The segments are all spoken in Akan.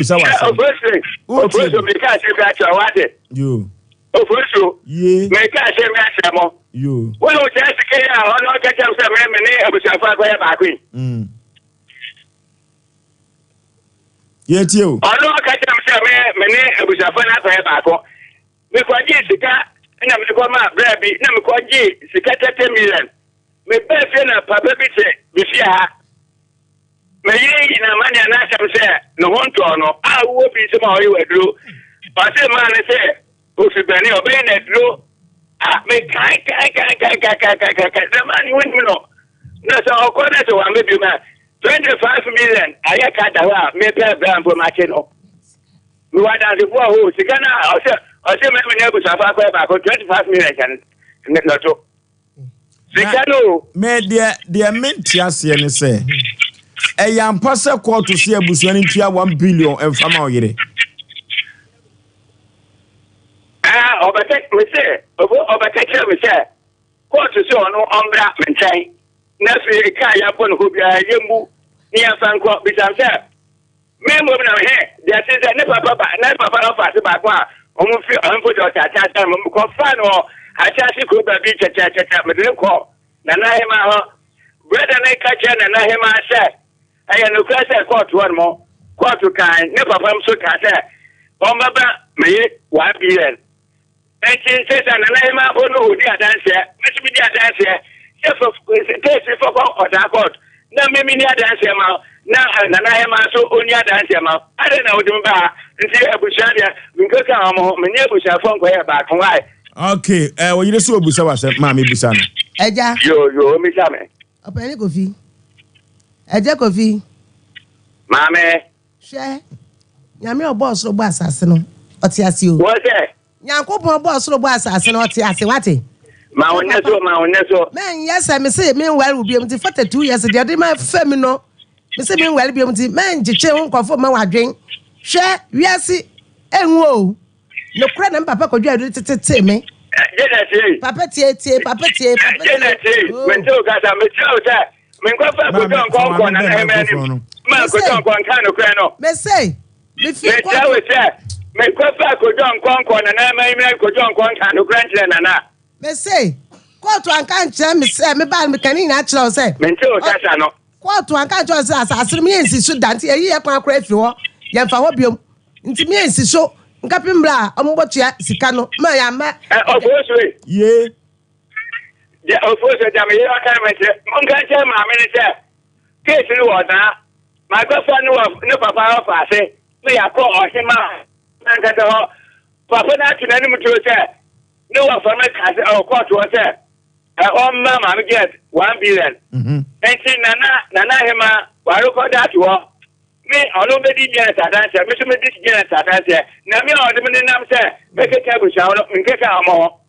Bisa w'asɛm. Ofosu, Wotie Ofosu, me. meka asɛm bi akyerɛ wo, wate? Yo. Ofosu, Ye. meka asɛm bi akyerɛ mo. Yo. Wohu saa sika yi a ɔno ɔka kyerɛ me sɛ me me ne abusuafo akɔyɛ baako yi? Yɛtie o. Ɔno ɔka kyerɛ me sɛ me me ne abusuafo no akɔyɛ baako. Mekɔgyee sika na mede kɔmaa bra bi na mekɔgyee sika 30 million. Mebaa fie na papa bi te me fie ha. Me yere yi n'amanneɛ n'asɛm sɛ ne ho ntɔɔ no a wowɔ bi nsɛm a ɔyɛ wɔ aduro. Ɔse maa no sɛ ofi bɛne ɔbɛyɛ no aduro. A mekae kae kae kae kae kae kae kae kae na maa ne wonim no. Na sɛ ɔkɔ na sɛ wamma biom a 25 million ayɛ ka da hɔ a mepɛ bra mpo makye no. Mewɔ adansefo wɔ hɔ o, sika no a ɔsɛ ɔsɛ mɛmi ne abusuafo akɔyɛ baako 25 million hyɛ no nɔto. Sika no o. Me deɛ deɛ mente aseɛ ne sɛ ɛyɛ ampa sɛ kɔɔto sɛ abusua no ntua 1 billion mfa ma ɔyere. Ah, ɔbɛka me sɛ ɔbɛka kyerɛ me sɛ kɔɔto sɛ ɔno ɔmbra me nkyɛn na afei kaa yɛabɔ no hɔ biara yɛmmu ne yɛmfa nkɔ bisam sɛ me mmom na hɛ deɛ te sɛ ne papa ba ne papa ɔfa ase baako a ɔmo fi ɔmfo de ɔte akyase a mo kɔfa no wɔ akyase kuro baabi kyɛkyɛkyɛkyɛ mede no kɔ Nana Hema hɔ. Brɛda no ka kyerɛ Nana Hema sɛ ɛyɛ nokorɛ sɛ kɔɔto hɔ nom kɔɔto kan ne papa nso kaa sɛ ɔmbɛba meye 1 billion. Nti nsɛ sɛ Nana Hema mpo no ɔdi adanseɛ, me nso medi adanseɛ sɛ fa case fa kɔ ɔdaa court na me menni adanseɛ ma wo na Nana Hema nso ɔnni adanseɛ ma wo. Adɛn na wode me baa? Nti abusua deɛ menkeka wɔn ho, menye abusuafoɔ nkɔyɛ baako wae. Okay, ɔyere sɛ obusa w'asɛm maame busa no. Ɛgya. Yo yo, omisa me. Ɔpɛni Kofi. Ɛgya Kofi. Maame. Hwɛ, Nyame ɔbɔ ɔsoro bɔ asase no, ɔte ase o. Wɔ sɛ. Nyankopɔn bɔ ɔsoro bɔ asase no, ɔte ase, wate? Ma wo nyɛ so, ma wo nyɛ so. Mɛnyɛ sɛ me se menware wo biom nti 42 years deɛ ɔde ma fɛ mi no, me se menware biom nti mɛnkyekye wo nkɔfo ma wadwen. Hwɛ, wiase enwu o. Nokorɛ na me papa kɔdwa aduru tetete me. Janet yi. Papa tie tie, papa tie, papa tie. Janet yi, mente wo kasa, mekyerɛ wo sɛ menkɔfa kodwa nkɔnkɔ Nana Hema anim. Ma kodwa nkɔ nka nokorɛ no. Me se, me fi Mekyerɛ wo sɛ menkɔfa kodwa nkɔnkɔ Nana Hema anim kodwa nkɔ nka nokorɛ nkyerɛ Nana. Me se, kóòtù anka nkyerɛ me sɛ me ba me ka ne nyinaa kyerɛ wo sɛ. Mente wo kasa no. Kóòtù anka nkyerɛ wo sɛ asase no meyɛ nsi so da nti yɛyi yɛ kwan akora afiri hɔ, yɛmfa hɔ biom. Nti meyɛ nsi so nkapem mmerɛ a ɔmo bɔtua sika no ma yɛama. Ɛ ɔfo so yi. Ye. Deɛ ɔfo so deɛ meyɛ ɔka no mekyerɛ monka nkyerɛ maame no sɛ case no wɔ ɔdaa makɔfa ne wɔ ne papa ɔfa ase ne yɛakɔ ɔhema nankasa hɔ papa no ato n'anim tuo sɛ ne wɔfa no ka sɛ ɔwɔ kɔɔto hɔ sɛ ɔmma maame get 1 billion. Nti Nana Hema warekɔda ato hɔ me ɔno bɛdi Janet adanseɛ, me nso mɛdi Janet adanseɛ na me a ɔde me nenam sɛ mɛkeka abusua ho no menkeka ɔmo ho.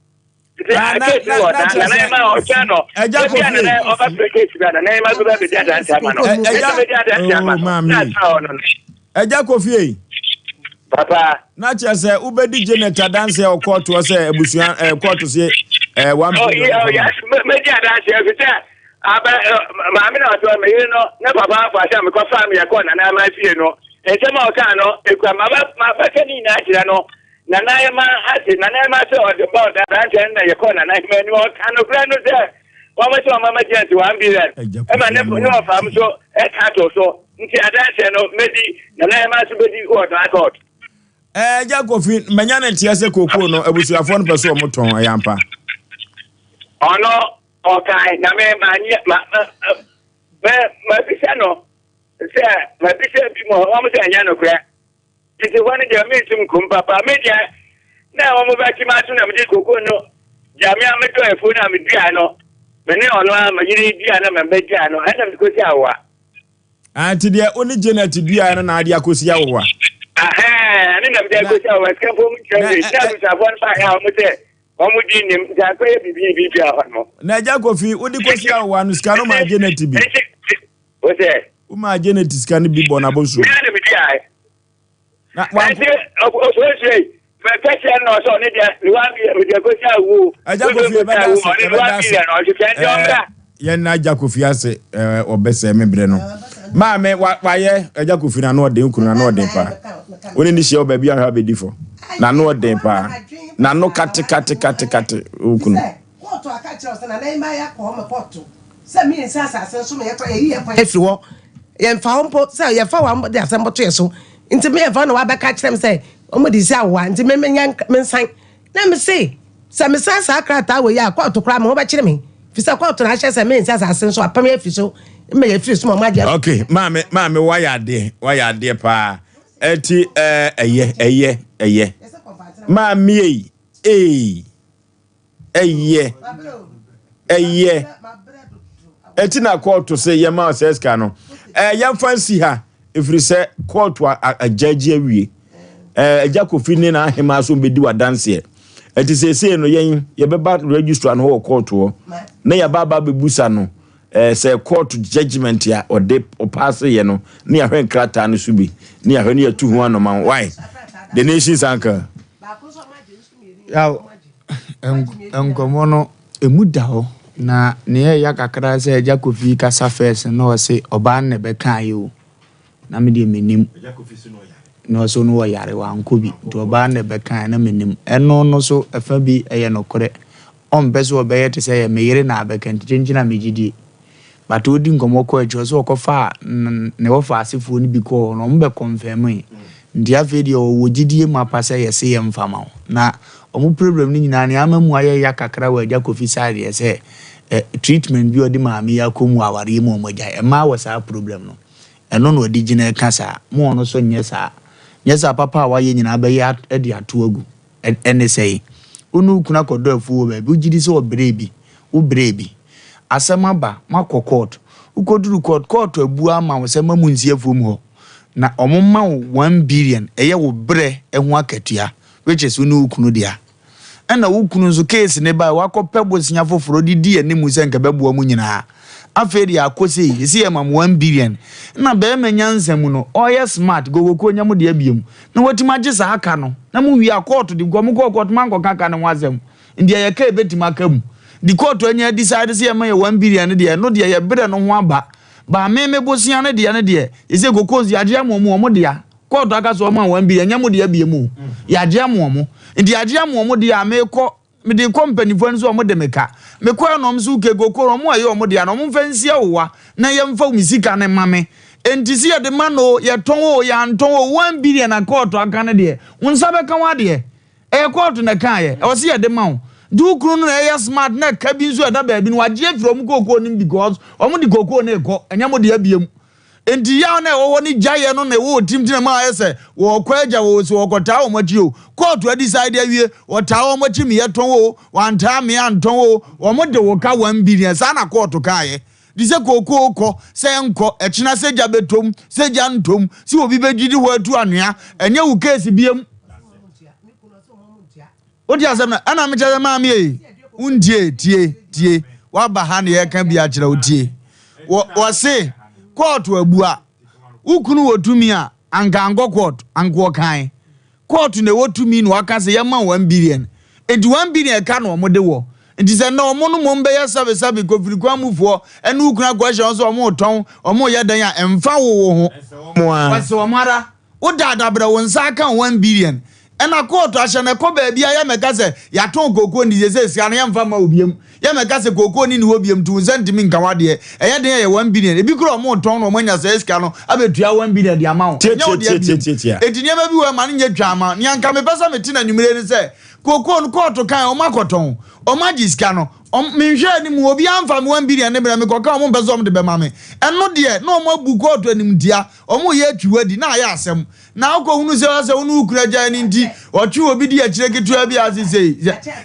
Nti case wɔ daa Nana Hema ɔtwɛn no Ɛgya ebi a Kofi. Nana ɔbɛfrɛ case bi a Nana Hema bi bɛbɛdi adanseɛ ama no. Ɛgya ɛgya bɛdi adanseɛ ama Oh, no maame. na asa hɔ no. Ɛgya Kofi yi. Papa. Na kyerɛ sɛ wobɛdi Janet adanseɛ wɔ kɔɔto hɔ sɛ abusua kɔɔto se one Oh, billion. yeah, oh, yes, mɛdi adanseɛ fi sɛ abɛ maame na ɔtɔ me yere no ne papa afa sɛ mekɔfa me yɛkɔ Nana Ama fie no nsɛm a ɔkaa no ekura mabɛka ne nyinaa kyerɛ no. Nana Ama ase Nana Ama sɛ ɔde ba ɔda aberanteɛ no na yɛkɔ Nana Ama anim ɔka nokorɛ no sɛ wɔn sɛ wɔn ama Janet 1 billion ɛma ne ɔfa m so ɛka to so nti adanseɛ no mɛdi, Nana Ama so bɛdi wɔ ɔdan court. Ɛgya Kofi, manya ne nteɛ sɛ kookoo no abusuafoɔ no pɛ sɛ ɔmo tɔn, ɛyɛ ampa? Ɔno ɔkae na me ma nye ma ma mabisa no sɛ mabisa bi mu wɔn sɛ ɛnyɛ nokorɛ nti hɔ no deɛ mentum nkum papa me deɛ na wɔn bɛkye ma so na mede koko no gya me a metɔ afuo no a medua no me ne ɔno a mayere dua na mabɛdua no ɛna mede kɔsi awoa. Nti deɛ wo ne Janet dua no na ade akɔsi awowa? Ɛne na mede akɔsi awowa. Sika mpo mu nkyerɛ me na abusuafoɔ no baeɛ a wɔn sɛ wɔn di nim nti akɔyɛ biribi biribi a hɔ no. Na Agya Kofi, wode kɔsi awowa no sika no maa Janet bi? Wo sɛ? Wo maa Janet sika no bi bɔ n'abɔsuo? Mea na meduae. Na Ɛnti ɔfɔsue mɛka kyerɛ no sɛ ɔne deɛ ne 1 billion mede akɔsi awo. Agya Kofi, ɛbɛda ase, ɛbɛda ase. Ɔhwehwɛ nti ɔmmra. Yɛn na Agya Kofi ase ɔbɛsɛ me berɛ no. Maame wa wayɛ Agya Kofi n'ano ɔden, wo kunu n'ano ɔden paa. Wo ne ne hyia wɔ baabi a hwɛ abɛdi fɔ. N'ano ɔden paa. N'ano kate kate kate kate wo kunu. Kɔɔto aka kyerɛ wo sɛ nana yi ma yɛakɔ hɔ ma kɔɔto sɛ me nsi asase nso ma yɛtɔ yɛyi yɛn kwan afiri hɔ yɛmfa hɔ mpo sɛ yɛfa hɔ a wɔde asɛm bɔto yɛ so nti me yɛmfa hɔ na wabɛka kyerɛ me sɛ wɔn de si awowa nti me menyɛ mensan na me se sɛ mesan saa krataa wɔ yi a kɔɔto koraa me ho bɛkyere me fi sɛ kɔɔto na ahyɛ sɛ me nsi asase nso apam yɛ afiri so mma yɛafiri so ma wɔn agye. Okay, maame maame wayɛ adeɛ wayɛ adeɛ paa ɛti ɛɛ ɛyɛ ɛyɛ ɛyɛ maame yi ee. Ɛyɛ. Ɛyɛ. Ɛti na kɔɔto sɛ yɛma sɛ sika no. Ɛɛ yɛmfa nsi ha ɛfiri sɛ kɔɔto agyagye awie. Ɛɛ Agya Kofi ne n'ahemaa so bɛdi w'adanseɛ. Ɛti seesei no yɛn yɛbɛba registrar no hɔ wɔ kɔɔto hɔ na yɛaba aba abɛbusa no ɛɛ sɛ kɔɔto judgement a ɔde ɔpaase yɛ no ne yɛahwɛ nkrataa no so bi ne yɛahwɛ ne yɛatu ho anoma. Why? The nation's uncle. Yaw, nkɔmmɔ no, ɛmu da hɔ. Na nea ɛya kakra sɛ Agya Kofi kasa first na ɔse ɔbaa no na ɛbɛkaeɛ o. Na me deɛ mennim. Na ɔse ɔno ɔyare wankɔ bi. Nti ɔbaa no na ɛbɛkaeɛ na mennim. Ɛno no so ɛfa bi ɛyɛ nokorɛ. Ɔmpɛ sɛ ɔbɛyɛ te sɛ ɛyɛ me yere na abɛka nti kyenkyen a megye die. But ɔredi nkɔmmɔ kɔɔ akyiri ɔsɛ ɔkɔfaa ne wɔfa asefoɔ no bi kɔɔ hɔ no wɔn bɛ kɔnfɛmee. Nti afei deɛ ɔwɔ gyidie mapa sɛ yɛse yɛmfa ma wo. Na wɔn problem no nyinaa nea ama mu ayɛ ya kakra wɔ Agya Kofi side yɛ sɛ eh, treatment bi a ɔde maame yi akɔ mu wɔ awareɛ mu a wɔn agyae. Mmaa wɔ saa problem no. Ɛno na ɔde gyina ɛka saa. Mo ɔno so nyɛ saa. Nyɛ saa papa a wayɛ nyinaa bɛyɛ de ato agu. Ɛne sɛn? Wo ne wo kunu akɔdɔ afuo wɔ baabi, wogye di sɛ ɔbrɛɛ bi, wobrɛɛ bi. Asɛm aba, moakɔ kɔɔto. Wokɔduru kɔɔto, kɔɔto abua ama wo sɛ mma monsi afuom hɔ. Na wɔma wo 1 billion, ɛyɛ wo berɛ ho akatua, which is wo ne wo kunu dea. Ɛna wo kunu nso case ne bae, wakɔpɛ bosea foforɔ de di anim sɛ nka ɛbɛboa mo nyinaa. Afei deɛ akɔ sei, ɛsi yɛ ma mo 1 billion. Na bɛrima nyansa mu no, ɔyɛ smart, gogokuo nyɛ mo dea biom. Na watumi agye saa aka no. Na mo wie a kɔɔto de nkɔ mo kɔɔ kɔɔto mo ankɔka aka no ho asɛm. Nti ɛyɛ ka ebetumi aka mu. Di kɔɔto anya decide sɛ yɛma yɛ 1 billion no deɛ, ɛno deɛ yɛbrɛ no ho aba. Ba me me bosea no deɛ no deɛ, yɛsɛ kokos yɛagye ama ɔmo, ɔmo dea. Kɔɔto aka sɛ ɔmo a 1 billion nyɛ mo dea biem o. Yɛagye ama ɔmo. Nti yɛagye ama ɔmo deɛ a mekɔ mede kɔ mpanimfoɔ no sɛ ɔmo de me ka. Mekɔɛ na ɔmo so ke koko no ɔmo a ɛyɛ ɔmo dea no ɔmo mfa nsi awowa na yɛmfa me sika no ma me. Enti sɛ yɛde ma no o, yɛtɔn o, yɛantɔn o, 1 billion a kɔɔto aka no deɛ, wo nsa bɛka wo adeɛ. Ɛyɛ kɔɔto na ɛkaeɛ. Ɛwɔ sɛ yɛde ma wo. Nti wo kunu no na ɛyɛ smart na ɛka bi nso ɛda baabi no wagye afiri ɔmo kookoo no mu because ɔmo de kookoo no rekɔ, ɛnyɛ mo dea biom. Enti yaw no a ɛwɔ hɔ ne gyaeɛ no na ɛwɔ wɔ tirim nti na ɛma ayɛ sɛ wɔrekɔ agya wɔ sɛ wɔkɔtaa wɔn akyi o. Kɔɔto adecide awie, wɔtaa wɔn akyi me yɛtɔn o, wɔantaa me antɔn o, wɔn de wo ka 1 billion. Saa na kɔɔto kaeɛ. De sɛ kookoo kɔ, sɛ nkɔ, ɛkyena sɛ gya bɛtɔm, sɛ gya ntɔm, sɛ obi bɛdidi hɔ atu anwea, ɛnyɛ wo case biom. Wote asɛm no? Ɛna mekyerɛ sɛ maame ei, wontie, tie, tie. Woaba ha na yɛreka bi akyerɛ wo, tie. Wɔ, wɔse, kɔɔto abua. Wo kunu wɔ tumi a, anka ankɔ kɔɔto, anka ɔkae. Kɔɔto na ɛwɔ tumi na waka sɛ yɛma 1 billion. Enti 1 billion ɛka na wɔde wɔ. Nti sɛ nnɛ wɔn no mmom bɛyɛ sɛbesɛbe kofiri kwan mufoɔ ɛne wo kunu akɔhyɛ wɔn sɛ wɔn retɔn, wɔn reyɛ dɛn a, ɛmfa wo wo ho. Wɔsɛ wɔn ara. Wo daadabrɛ wo nsa aka 1 billion. Ɛna kóòtù ahyɛ no ɛkɔ baabi a yɛmɛka sɛ yɛatɔn kookoo nti seesei sika no yɛmfa mma wo biom. Yɛmɛka sɛ kookoo no nni hɔ biom nti wo nsa ntumi nka w'adeɛ. Ɛyɛ den a ɛyɛ 1 billion. Ebi koraa wɔretɔn na wɔanya saa sika no abɛtua 1 billion de ama wo. Ɛnyɛ wo dea biom. Enti nneɛma bi wɔ hɔ a ɛma no nyɛ twa ama. Nea anka mepɛ sɛ mete no anwummere ne sɛ kookoo no kóòtù kae wɔakɔtɔn, wɔagye sika no. Wɔn, menhwɛɛ anim, obiara mfa me 1 billion no mmrɛ me, kɔka wɔn mpɛ sɛ wɔde bɛma me. Ɛno deɛ, na wɔabu kóòtù animtia. Wɔreyɛ atwi wo adi na ayɛ asɛm. Na wokɔhunu sɛ asɛ wo ne wo kunu agyae no nti, ɔtwe obi di akyire ketewa bi ase sei.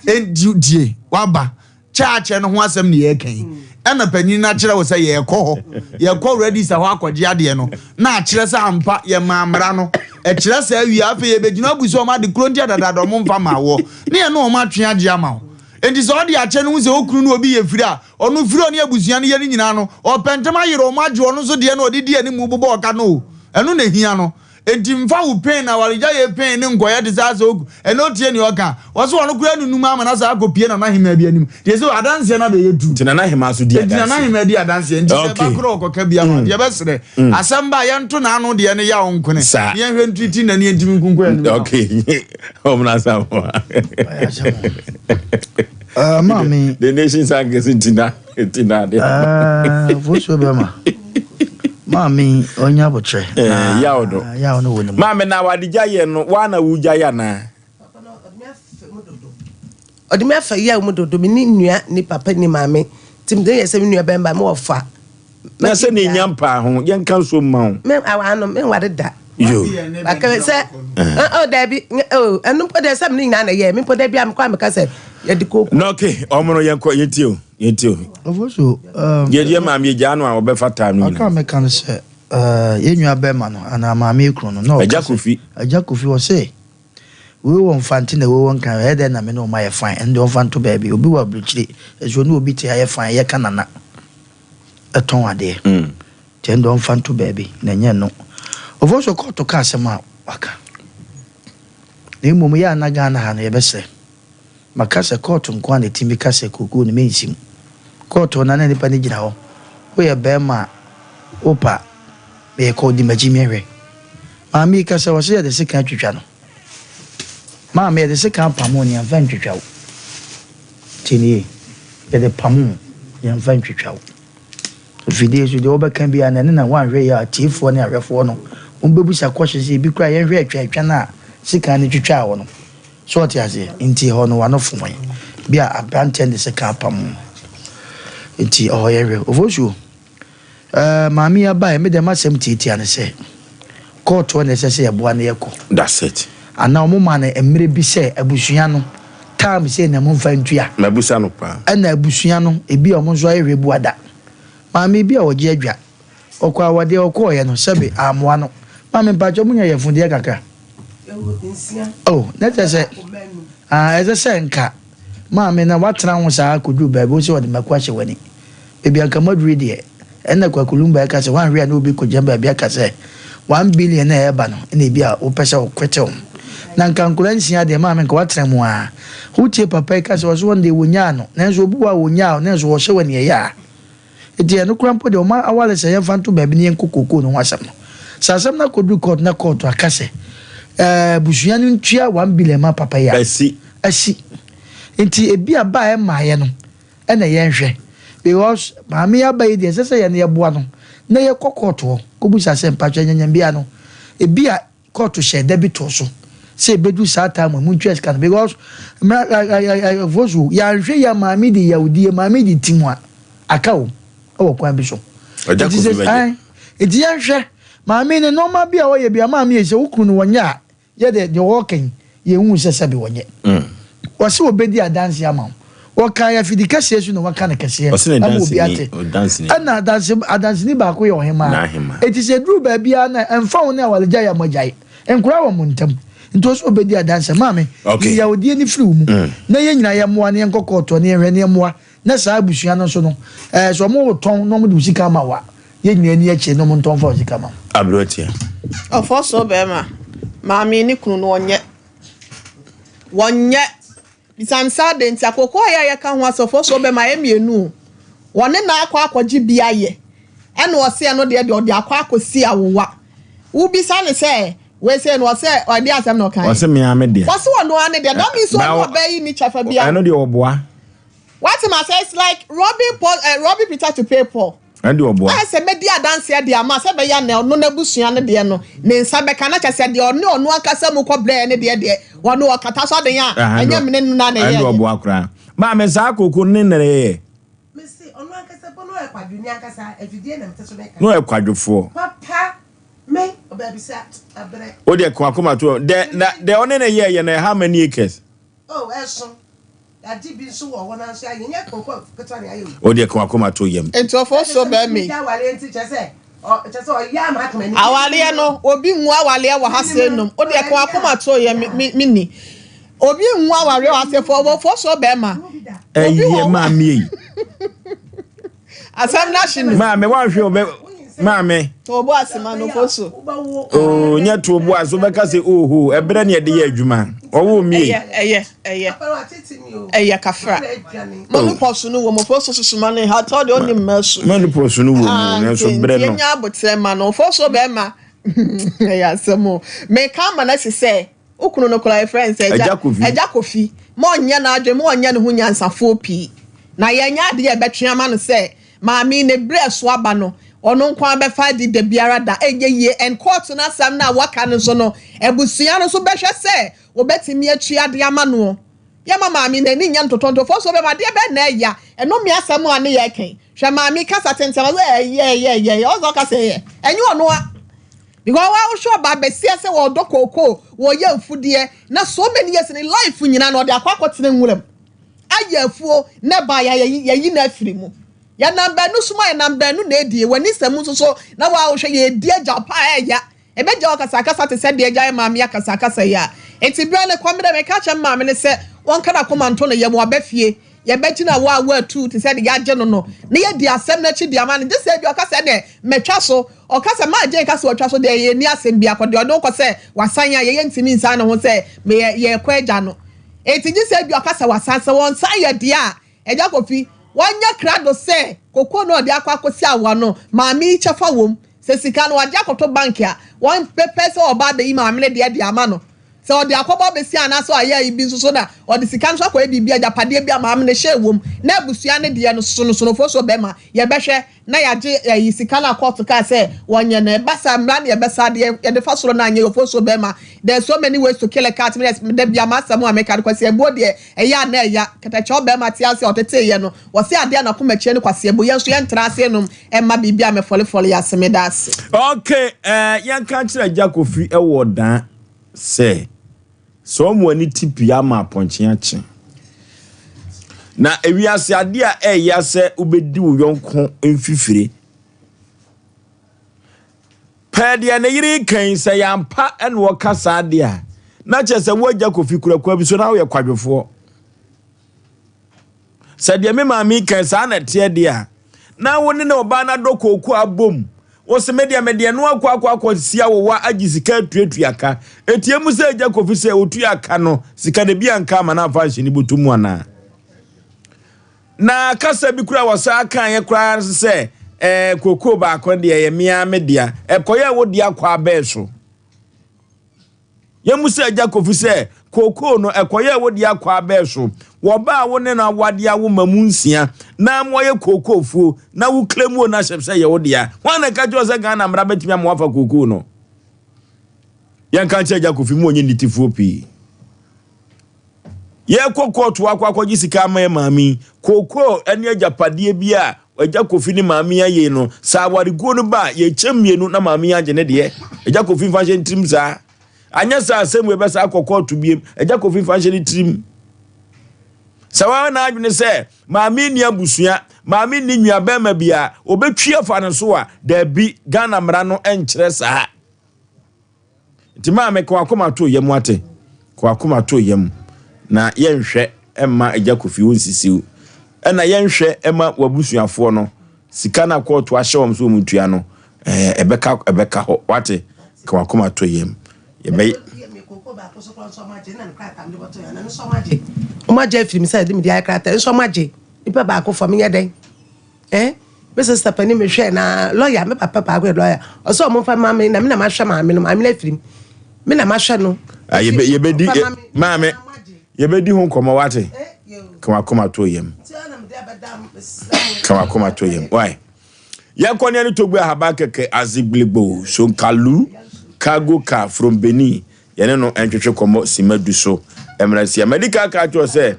Enti tie, waba. Kyɛ akyɛ no ho asɛm ne yɛreka yi. Ɛna panyin no akyerɛ wo sɛ yɛrekɔ hɔ. Yɛkɔ register hɔ akɔgye adeɛ no. Na akyerɛ sɛ ampa yɛmaa mmara no. Ɛkyerɛ saa wie a, afei yɛbɛgyina abu sɛ wɔn ade koro nti adadaada wɔn mfa maa woɔ. Ne yɛne wɔn atwe agye ama wo. Enti sɛ ɔde akyɛ no hu sɛ okunu ne obi yɛ firi a, ɔno firi a ɔne abusua no yɛ no nyinaa no, ɔpɛ ntɛm ayere wɔn agye ɔno nso deɛ na ɔde di anim bobɔ ɔka no o. Ɛno na ehia no. Enti mfa wo pain awaregyaeɛ pain no nkɔyɛ te sɛ asɛ oku. Ɛnɛ wotie nea ɔka a, ɔse ɔno koraa nunum ama no asan akɔpue Nana Hemaa bi anim. Deɛ sɛ adanseɛ no abɛyɛ tu. Nti Nana Hemaa nso di Enti Nana adanseɛ. Hemaa di adanseɛ. Nti sɛ Okay. ɛba koraa ɔkɔka bi ama deɛ bɛsrɛ. Asɛm ba a yɛnto n'ano deɛ no yaw nkone. Saa. Na yɛnhwɛ ntriti n'ani yɛntumi nkunku anim yaw. Okay. Ɔmena Asamoah. Ɔyɛ asɛm o. Eh, maame. The nation sang kɛse nti na nti na ade. Eh, fosuo bɛma. Maame ɔnya abotrɛ. Eh, yaw do. Yaw no wɔ ne mu. Maame na wade gya yɛ no, wa na wo gya yɛ anaa? Ɔde me afa yaw mu dodo. Me ne nua ne papa ni maame. Nti mede yɛ sɛ me nua bɛmba me wɔ fa. Na sɛ ne nya mpaa ho, yɛnka nso mma wo. Me awa no, me nware da. Yo. Aka sɛ, oh dabi, oh ɛno mpo deɛ sɛ me ne nyinaa na ɛyɛ. Me mpo da bi a mekɔ a meka sɛ yɛde kooko. Na okay, ɔmo no yɛnkɔ yɛntie o, yɛntie o. Ofosu, um, Yɛ yɛ maame yɛgyaa no a ɔbɛfa time no aka nyinaa. meka no sɛ eh, yɛn nua bɛrima no anaa maame ekunu no na ɔka Agya sɛ Kofi. Agya Kofi ɔse wei wɔ Mfante na wei wɔ Nkran ɛyɛ dɛn na me ne wɔn ayɛ fine ɛno deɛ ɔmfa nto baabi obi wɔ aburokyire nso ɔne obi te ayɛ fine yɛka nana ɛtɔn adeɛ nti ɛno deɛ ɔmfa nto baabi na ɛnyɛ ɛno. Ofosu kɔɔto ka asɛm a waka na mmom yɛ a na Ghana ha no yɛbɛsrɛ Maka sɛ kɔɔto nko ara na ɛtumi ka sɛ kookoo no mensi mu. Kɔɔto hɔ no na nipa no gyina hɔ. Woyɛ barima a wopɛ a meekɔ di m'akyi mehwɛ. Maame yi ka sɛ ɔse yɛde sekan atwitwa no. Maame yɛde sekan apamo wo na yɛmfa ntwitwa wo. Tie nie, yɛde pamo wo na yɛmfa ntwitwa wo. Afidie so deɛ wobɛka biara no ɛno na woanhwɛ yie a atiefoɔ ne ahwɛfoɔ no wɔbɛbusa kɔhye sɛ ebi koraa yɛnhwɛ atwaatwa no a sekan no twitwaa wo no. So ɔte aseɛ? Nti ɛhɔ no w'ano foe. Bi a aberanteɛ no de sekan apam wo. Nti ɛhɔ yɛnhwɛ. Ofosuo, ɛɛ maame yi abaeɛ, me deɛ m'asɛm tiatia ne sɛ, kɔɔto hɔ na ɛsɛ sɛ yɛboa no yɛkɔ. That's it. Anaa wɔn maa no mmerɛ bi sɛ abusua no time sei na momfa ntua. Mabusa no paa. Ɛna abusua no ebi a wɔn nso ayɛ hwɛbuada. Maame bi a ɔgye adwa, ɔkɔ awadeɛ ɔkɔɔeɛ no sɛbe ammoa no. Maame mpakyɛw monya yafundeɛ kakra? Oh, na kyerɛ sɛ ah, ɛsɛ sɛ nka maame na watena ho saa kɔduru baabi wo sɛ ɔde mako ahyɛ w'ani. Baabi a nka moaduru yi deɛ, ɛnna Kwaku Lumba ɛka sɛ woanhwɛ a na obi kɔgyina baabi aka sɛ 1 billion a ɛreba no ɛna ebi a wopɛ sɛ wokwete wo ho. Na nka nkwadaa nsia deɛ maame nka woatena mu ara. Wotie papa yi ka sɛ ɔse wɔn deɛ wɔnyaa no, nanso obi wɔ hɔ a wɔnyaa wo nanso wɔhyɛ wo aniɛyaa. Enti ɛno koraa mpo deɛ wɔn aware sɛ yɛmfa nto baabi na yɛnkɔ kookoo no ho asɛm no. Sɛ asɛm no akɔduru court na court aka sɛ ɛɛ abusua no ntua 1 billion ma papa yi a, Asi. asi. Nti ebi a ba a ɛmmaeɛ no ɛna yɛnhwɛ because maame yi aba yi deɛ ɛsɛ sɛ yɛn yɛboa no na yɛkɔ court hɔ kɔbisa sɛ mpakyɛ nyanyambia no ebi a court hyɛ da bi too so sɛ ebedu saa time mu ntua sika no because mmra ɛɛ yɛanhwɛ yi a maame de yawudie maame de ti mu a aka o ɛwɔ kwan bi so. Ɔgya Nti Kofi sɛ bɛgye. ɛn nti yɛnhwɛ maame ne nneɛma bi a ɔyɛ bi a maame yɛ sɛ okunu no wɔnyɛ a yɛ de deɛ ɔɔka yi yɛn hu sɛ sɛbi wɔnyɛ. Wɔsi wɔbɛdi adanse ama wo wɔka yɛ afidi kɛseɛ so na wɔka no kɛseɛ Ɔsi ne ama obi ate danseni, ɔdanseni. Ɛna adanse adanseni baako yɛ ɔhemaa. N'ahemaa. Eti sɛ duru baabi a na ɛnfa wo ne awaregya yɛ mo agyae nkora wɔ mo ntam nti ɔsɛ ɔbɛdi adanse maame. Yi yawodie ne firi wo mu na yɛn nyinaa yɛ mmoa na yɛnkɔ kɔɔtoɔ na yɛnhwɛ na yɛmmoa na saa abusua no nso no ɛɛ sɛ ɔmo tɔn na ɔmo de wo sika ama wo a yɛn nyinaa ani akyire na ɔmo ntɔn fa wo sika ma wo. Aberanteɛ. Ɔfɔ so bɛrima maame ne kunu no wɔnyɛ wɔnyɛ bisan sa de nti akoko a yɛ yɛka ho asɔfo so bɛrima yɛ mmienu wɔne na akɔ akɔgye bi ayɛ ɛna ɔse ɛno deɛ deɛ ɔde akɔ akɔsi awowa wobisa ne sɛ wei no ɔsɛ ɔde asɛm na ɔka. Ɔsɛ mmea me deɛ. Wɔse ɔno ara ne deɛ that means ɔno ɔbɛ yi ni kyɛfa bia. Ɛno deɛ ɔboa. What am I say? It's like robbing Paul, robbing Peter to pay Paul. Ɛno deɛ ɔboa. Ayɛ sɛ mɛdi adanseɛ de ama sɛ bɛyɛ na ɔno n'abusua no deɛ no ne nsa bɛka na kyɛ sɛ deɛ ɔne ɔno ankasa mu kɔ brɛ ne deɛ deɛ ɔno ɔkata so aden a ɛnyɛ mene no na na ɛyɛ. Ɛno deɛ ɔboa koraa. Maame saa koko ne nere yɛ. Mese ɔno ankasa po no ɔyɛ kwadwoni ankasa afidie na mete so meka. No ɔyɛ kwadwofoɔ. Papa me ɔbɛbisa abrɛ. O deɛ kɔ akoma to dɛ na deɛ ɔne ne yɛ yɛ no how many acres? Oh ɛso yagye bi nso wɔ hɔ nanso yɛayɛ nyɛ koko ketewa na yɛayɛ o. O deɛ kɔ akoma to yam. Nti ɔfɔ so bɛɛ mi. Awaleɛ no obi nwu awaleɛ wɔ ha se nom o deɛ kɔ akoma to yɛ mi mi ni obi nwu awareɛ wɔ ha se fɔ ɔfɔ so bɛɛ ma. Ɛyɛ maame yi. Asɛm na hye no. Maame wanhwɛ ɔbɛ. Maame. To wo bo ase ma no kɔ so. Oo, nyɛ to wo bo ase, wobɛka sɛ oho, ɛberɛ ne yɛde yɛ adwuma. Ɔwoo mie. Ɛyɛ, ɛyɛ, ɛyɛ. Ɛyɛ kafra. Menopause no wɔ mu, fo so susu ma no ha, tɔ deɛ ɔnim mma su. Menopause no wɔ mu, nanso berɛ no. Yɛnya abotrɛ ma no, fo so bɛrima. Ɛyɛ asɛm o. Meka ama no asi sɛ, wo kunu no koraa yɛfrɛ no sɛ Agya Kofi. Agya Kofi. Ma ɔnyɛ n'adwene, ma ɔnyɛ ne ho nyansafoɔ pii. Na yɛnyɛ adeɛ a ɛbɛtwe ama no sɛ maame yi ne berɛ so aba no, ɔno nko ara bɛfa adi da biara da. Ɛnyɛ yie. And court no asɛm no a wɔaka no nso no, abusua no nso bɛhwɛ sɛ wɔbɛtumi atua de ama noɔ. Yɛma maame yi n'ani nyɛ ntotɔntɔfoɔ so bɛma adeɛ bɛn na ɛya. Ɛno mmea asɛm a ne yɛreka yi. Hwɛ maame yi kasa tenten ɔsɛ ɛyɛ ɛyɛ ɛyɛ ɔsɛ ɔka sɛ ɛyɛ. Ɛnyɛ ɔno a. Because wa wohwɛ ɔbaa bɛsia sɛ wɔdɔ kookoo, wɔyɛ mfudeɛ na so many years ne life nyinaa na ɔde akɔ akɔtena nwuram. Ayɛ afuo na ɛbaa yɛ yɛyi yɛyi no afiri mu. Yɛnam baanu som a yɛnam baanu na edie. W'ani sɛ mu nso so na wa wohwɛ yɛdi agya pa a ɛya. Ɛbɛgya ɔkasakasa te sɛ deɛ agya yɛ maame akasakasa yi a. Enti berɛ no kɔ me dɛ meka kyerɛ me maame no sɛ wɔnka n'akoma nto ne yam waba fie. Yɛbɛgyina wo a woatu te sɛ deɛ yɛagye no no na yɛadi asɛm no akyi de ama no. Gye sɛ ebia ɔka sɛ ɛnneɛ matwa so. Ɔka sɛ magye nka sɛ watwa so deɛ yɛnni asɛm biako. Deɛ ɔde wo kɔ sɛ wasan a yɛyɛ ntumi nsan ne ho sɛ meyɛ yɛrekɔ agya no. Enti gye sɛ ebia ɔka sɛ wasan. Sɛ wɔnsan yɛ deɛ a, Agya Kofi, wanyɛ krado sɛ kokoo no a ɔde akɔ akɔsi awowa no, maame yi kyɛfa wom. Sɛ sika no wagye akɔto bank a, wɔmpɛpɛ sɛ ɔba abɛyi maame no deɛ de ama no. Sɛ ɔde akɔbɔ abɛsi anaasɛ ɔayɛ ayi bi nso so na ɔde sika no nso akɔyɛ biribi, agyapadeɛ bi a maame no hyɛɛ wom, na abusua no deɛ no sonosonofoɔ so bɛma yɛbɛhwɛ na yɛagye ayi sika no a kɔɔto kaa sɛ wɔnyɛ no. Ɛba saa mmara no yɛbɛsa deɛ yɛde fa soro no anyɛ yɔfoɔ so bɛma. There's so many ways to kill a cat. Me deɛ da bia m'asɛm a meka no Kwasi Abuo deɛ ɛyɛ a na ɛya. Kɛtɛkyɛw bɛma te ase a ɔteteeɛ no wɔse adeɛ a n'akoma kyia ne Kwasi Abuo. Yɛn nso yɛntra ase nnom ɛmma biribi a mɛfɔlefɔle yɛ ase. Meda ase. Ok eh, yɛnka nkyerɛ Agya Kofi wɔ Ɔdan sɛ, sɛ wɔn ani te pii ama apɔnkye akye. Na ewiase adeɛ a ɛyɛ sɛ wobɛdi wo yɔnko mfifire. Pɛɛ deɛ ne yere reka yi, sɛ yɛ ampa na ɔka saa deɛ a, na kyerɛ sɛ wo Agya Kofi kura kwa bi so na woyɛ kwadwofoɔ. Sɛ deɛ me maame yi kan saa na ɛteɛ deɛ a, na wo ne ne ɔbaa no adɔ kooko abom. Wo se me deɛ mede ɛno akɔ akɔ akɔ si awowa agye sika atuatua ka. Ɛtie mu sɛ agya Kofi sɛ ɔtua ka no, sika no bi anka ama no amfa anhyɛ ne bɔtɔ mu anaa? Na kasa bi koraa wɔsaa kaeɛ koraa nso sɛ ɛɛ kooko baako deɛ ɛyɛ me ara me dea. Ɛkɔyɛ wo dea kɔ abɛɛ so. Yɛmmisa Agya Kofi sɛ, Kookoo no, ɛkɔyɛɛ wo dea kwaa bɛɛ so? Wɔ ba a wo ne no awade awo mma mu nsia na ama wayɛ kookoofuo na wo claim ownership sɛ ɛyɛ wo dea, hwan na ɛka kyerɛ wo sɛ Ghana mmara bɛtumi ama woafa kookoo no? Yɛnka nkyerɛ Agya Kofi ma ɔnyɛ nnitefoɔ pii. Yɛkɔ kɔɔto akɔ akɔgye sika ama yɛ maame yi, kookoo ne agyapadeɛ bi a Agya Kofi ne maame yi ayɛ no, sɛ awareguo no ba a, yɛkyɛ mmienu na maame yi agye ne deɛ. Agya Kofi mfa nhyɛ ne tirim saa. Anyɛ saa asɛm wei bɛsa akɔ kɔɔto biem. Agya Kofi mfa nhyɛ ne tirim. Sɛ wɔayɛ n'adwene sɛ maame nni abusua, maame nni nuabɛrima bi a ɔbɛtwi afa ne so a, daabi, Ghana mmara no nkyerɛ saa. Nti maame ka w'akoma to yam wate, ka w'akoma to yam na yɛnhwɛ mma Agya Kofi onsisiw. Ɛna yɛnhwɛ mma w'abusuafoɔ no sika no a kɔɔto ahyɛ wɔn sɛ wɔn ntua no, ɛɛ ɛbɛka ɛbɛka hɔ wate, ka w'akoma to yam. Yɛbɛyɛ. Wɔn agye afiri mi sɛ ɛde mi de ayɛ krataa nso wɔn agye nipa baako fam nyɛ dɛn. Eh me sister panin me hwɛ na lawyer me papa baako yɛ lawyer ɔsɛ ɔmo nfa ma me na me na ma hwɛ maame no maame no afiri mu me na ma hwɛ no. Ah, yɛbɛ yɛbɛdi maame yɛbɛdi ho nkɔmɔ wate ka wakoma to yam ka wakoma to yam why yɛnkɔ ne ɛne togbe ahaba kɛkɛ azigbiligbo sonkalu cargo car from Benin yɛne no ntwetwe kɔmmɔ sima du so mmerɛ sia madi ka ka kyerɛ sɛ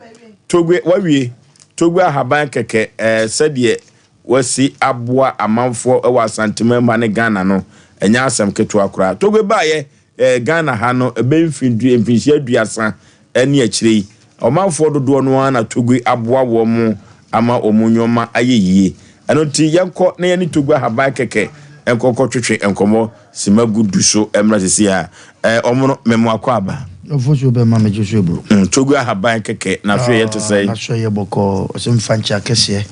togbe wawie Togbe ahaban kɛkɛ ɛɛ sɛdeɛ wasi aboa amanfoɔ wɔ Asanteman mu ha ne Ghana no ɛnyɛ asɛm ketewa koraa. Togbe baeɛ ɛɛ Ghana ha no ɛbɛyɛ mfin mfinhyia aduasa ɛne akyire yi ɔmanfoɔ dodoɔ no ara na Togbe aboa wɔn ama wɔn nnoɔma ayɛ yie. Ɛno nti yɛnkɔ na yɛne Togbe ahaban kɛkɛ nkɔ nkɔtwetwe nkɔmmɔ Sima gu du so mmra sisi a. Eh, ɔmono, me mo akwaaba. Ɔfosuo bɛ ma me gye so eburo. Mm, Togo ahaban kɛkɛ, n'asoɛ yɛ te sɛn? N'asoɛ yɛ bɔkɔɔ, ɔse mfa nkyɛ akɛseɛ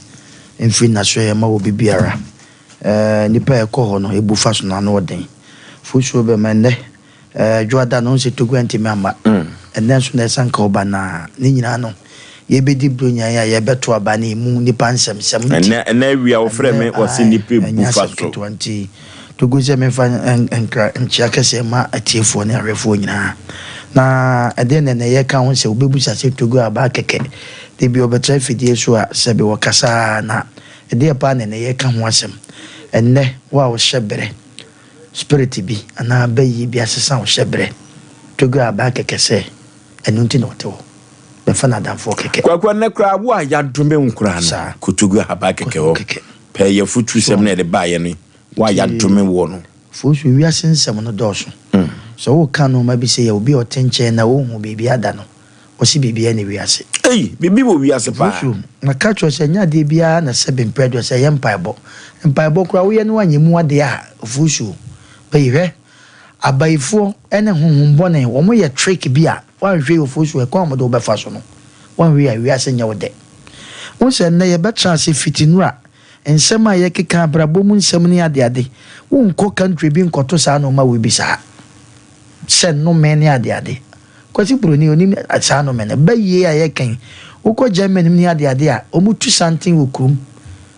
mfiri n'asoɛ yɛ ma obi biara. Eh, nnipa a ɛkɔ hɔ no, ebu fa so no ano ɔden. Fosuo bɛma ɛnnɛ, eh, Dwoada no, wohu sɛ Togo antumi amma. Ɛnnɛ nso na ɛsan ka ɔba na ne nyinaa no, yɛbɛdi Buronya yi a yɛbɛto aba no emu nnipa nsɛmsɛm nti. Ɛnnɛ, ɛnnɛ awia wɔfrɛ me, Ɛnnɛ, wɔse ae, nnipa ɛnyɛ ebu fa asɛm so. ketewa nti, Togo sɛ memfa nkra nkyea kɛseɛ mma atiefoɔ ne ahwɛfoɔ nyinaa. Na ɛdeɛn na ɛnnɛ yɛreka ho sɛ wobɛbusa sɛ Togo aba kɛkɛ. Da bi ɔbɛtra afidie so a, sɛbe wɔkasa ara na Ɛdeɛn paa na ɛnnɛ yɛreka ho asɛm? Ɛnnɛ, wo a wohyɛ berɛ, spirit bi anaa bayie bi asesa wo hyɛberɛ, Togo aba kɛkɛ sɛ ɛno nti na ɔte hɔ. Bɛfa no adamfoɔ kɛkɛ. Kwaku, ɛnnɛ koraa wo a yɛadome wo koraa no, Saa. Kotogu ahaban kɛkɛ hɔ. Kɛkɛ. Pɛɛ yɛ afutusɛm na yɛde baeɛ no, wo a yɛadome woɔ no. Fosu, wiase nsɛm no dɔɔso. Sɛ woreka nnoɔma bi sei a, obi a ɔte nkyɛn na ɔnhu biribi ada no, Ɔse biribiara nni wiase. Ei, biribi wɔ wiase paa. Yesu, maka kyerɛ wo sɛ ɛnyɛ adeɛ biara na sɛbe mprɛ aduasa ɛyɛ mpaebɔ. Mpaebɔ koraa woyɛ na woanyɛ mu adeɛ a, ofuusuo. Bɛyi, hwɛ, abayifoɔ ne honhom bɔne, wɔn yɛ trick bi a, woanhwɛ yie ofuusuo, ɛkwan a wɔde wo bɛfa so no, woanhwɛ yie a wiase nyɛ wo dɛ. Wohu sɛ nnɛ yɛbɛtra ase fiti nnora, nsɛm a yɛkeka, abrabɔ mu nsɛm ne adeade, wonkɔ country bi nkɔto saa nnoɔma wei bi saa, sɛ nnome ne adeade. Kwasi Broni onim saa nome no. Bayie a yɛka yi, wokɔ Germany mu ne adeade a, wɔtu santen wɔ kurom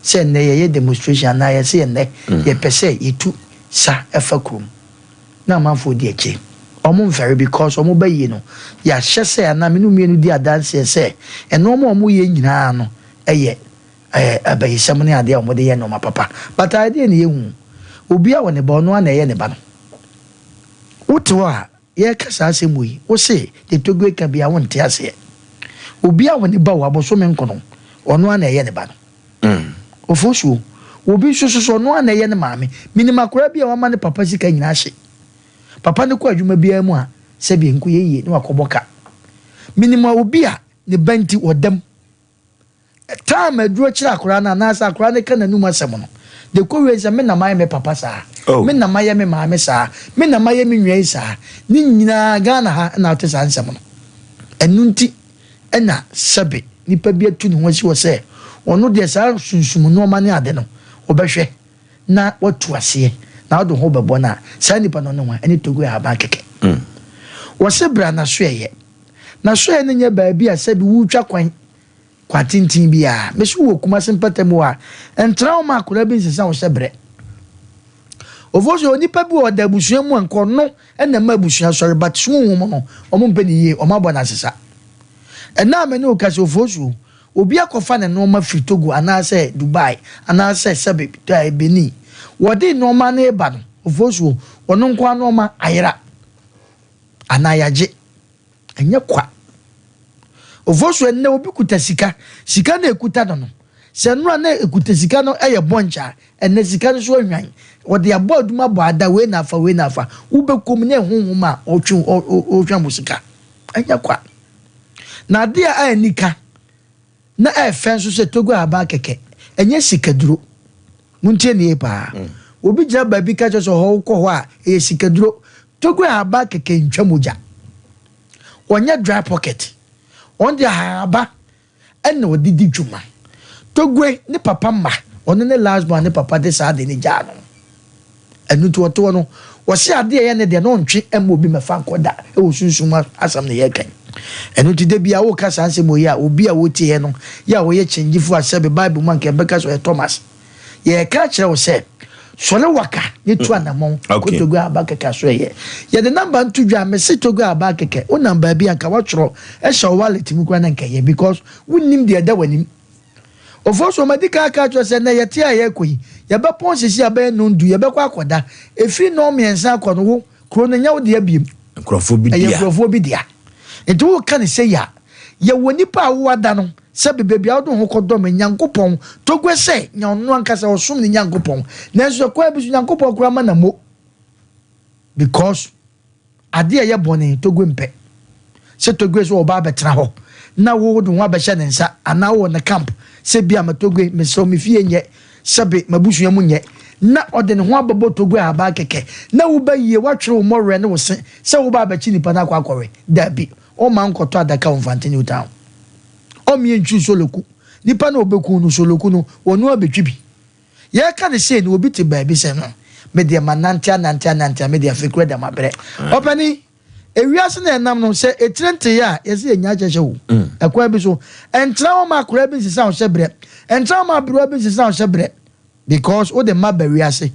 sɛ nnɛ yɛyɛ demonstration anaa yɛse ɛnnɛ yɛpɛ sɛ yɛtu sa fa kurom. Na amanfoɔ di akyire. Wɔn mfɛre because wɔn bayie no, yɛahyɛ sɛ anaa me ne wo mmienu di adanseɛ sɛ nnoɔma a wɔyɛ nyinaa no yɛ abayisɛm ne adeɛ a wɔde yɛ nnoɔma papa. But ɛdeɛn na yɛhu? Obiara wɔ ne ba, ɔno ara na ɛyɛ ne ba no. Wote hɔ a, Yɛreka saa asɛm wei, wo se deɛ Togoe ka biara wonte aseɛ. Obi a ɔne ba wɔ abosome nkono, ɔno ara na ɛyɛ ne ba no. Ofosuo, obi nso so so ɔno ara na ɛyɛ ne maame. Menim akwadaa bi a wama ne papa sika nyinaa ahye. Papa no kɔ adwuma biara mu a, sɛdeɛ nkɔyɛ yie na wakɔbɔ ka. Menim obi a ne ba nti ɔda mu. Time aduro kyerɛ akwadaa no anaasɛ akwadaa no ka n'anum asɛm no, de kɔ wie sɛ me na mayɛ me papa saa, Oh. me na mayɛ me maame saa, me na mayɛ me nua yi saa. Ne nyinaa Ghana ha na wote saa nsɛm no. Ɛno nti na sɛbe nipa bi atu ne ho asi hɔ sɛ ɔno deɛ saa sunsum nnoɔma ne ade no ɔbɛhwɛ na watu aseɛ na wode ho bɛbɔ no a, saa nipa no ne hwan? Ɛne Togo ahaban kɛkɛ. Wɔse bra n'asoɛeɛ. N'asoɛeɛ no nyɛ baabi a sɛbe woretwa kwan Kwa tenten biara. Me so wɔ Kumasi mpɔtam hɔ a, ntra hɔ ma akwadaa bi nsesa wo hyɛbrɛ. Ofo so onipa bi wɔ ɔda abusua mu a nka ɔno na ɛma abusua sɔre but suhum no wɔn mpɛ ne yie, wɔn abɔ no asesa. Ɛnna a me ne wo kasa ofo so obi akɔfa ne nneɛma firi Togo anaasɛ Dubai anaasɛ sɛbe eh, Benin. Wɔde nneɛma no reba no, ofo so ɔno nko ara nneɛma ayera anaa yagye. Ɛnyɛ kwa. Ofosu ɛnnɛ obi kuta sika, sika no a ɛkuta no no, sɛ nnora na ɛkuta sika no yɛ bɔnkye a, ɛnnɛ sika no so ahwan. Wɔde abɔ adum abɔ ada, wei na afa, wei na afa. Wobɛkɔ mu na ɛhonhom a ɔtwe ɔhwam wo sika. Ɛnyɛ kwa. Na adeɛ a anika na ɛfɛ nso sɛ Togo ahaban kɛkɛ, ɛnyɛ sikaduro. Montie nie paa. Obi gyina baabi ka kyerɛ sɛ hɔ wokɔ hɔ a ɛyɛ sikaduro. Togo ahaba kɛkɛ ntwa mogya. Wɔnyɛ dry pocket. Wɔn de ahaba na wɔde di dwuma. Togoe ne papa mma, ɔno ne last born a ne papa de saa ade no gyaa no. Ɛno nti ɔte hɔ no, ɔse ade a ɛyɛ ne deɛ no ɔntwe mma obi mmɛfa nkɔ da wɔ sunsum mu asɛm na yɛreka yi. Ɛno nti da biara woka saa nsɛm wei a, obi a ɔtie no yɛ a ɔyɛ kyɛngyefo a sɛbe Bible mu anka yɛbɛka sɛ ɔyɛ Thomas. Yɛreka akyerɛ wo sɛ, sɔre waka ne tu anamɔn kɔ Togo aba kɛkɛ aso ɛyɛ. Yɛde number nto dwa, mese Togo aba kɛkɛ, wonam baabi a nka woatwerɛ hyɛ wo wallet mu koraa na nka ɛyɛ because wonnim deɛ ɛda w'anim. Ofosuo, madi kan aka akyerɛ wo sɛ nnɛ yɛte a yɛrekɔ yi, yɛbɛpɔn sisi a bɛyɛ nnɔndu, yɛbɛkɔ akɔda. Ɛfiri nnɔnmiɛnsa akɔ no, wo, kuro no nyɛ wo dea biom. Nkurɔfoɔ bi Ɛyɛ dea. nkurɔfoɔ bi dea. Nti woreka no sei a, yɛwɔ nipa a wowɔ ada no, Sɛbe baabi a wode wo ho kɔdɔm Nyankopɔn, Togue sɛ nya ɔno ankasa ɔsom ne Nyankopɔn. Nanso ɛkwan bi so Nyankopɔn koraa ma na mo because adeɛ a ɛyɛ bɔne Togue mpɛ. Sɛ Togue sɛ ɔba abɛtena hɔ na wo wode wo ho abɛhyɛ ne nsa anaa wowɔ ne camp sɛ bi a ma Togue mesrɛ wo me fie nyɛ sɛbe m'abusua mu nyɛ na ɔde ne ho abɛbɔ Togue ahaban kɛkɛ na wo ba yie woatwere wo mmɔwerɛ ne wo se sɛ woba abɛkye nipa no akɔ akɔwe. Daabi ɔmma nkɔtɔ adaka wɔ Mfante New Town. Ɔmmea ntwi soloku. Nipa na ɔbɛku no soloku no, ɔno abɛtwi bi. Yɛreka no sei no, obi te baabi sɛ, Hmm, me deɛ manante anante anante a, me deɛ afei koraa deɛ mabrɛ. Ɔpanin, ewiase na ɛnam no, sɛ etire ntee a, yɛse yɛnnya akyɛhyɛ o. Ɛkwan bi so, ɛntena hɔ ma akwadaa bi nsesa wo hyɛbrɛ. Ɛntena hɔ ma aberewa bi nsesa wo hyɛbrɛ. Because wode mma ba wiase,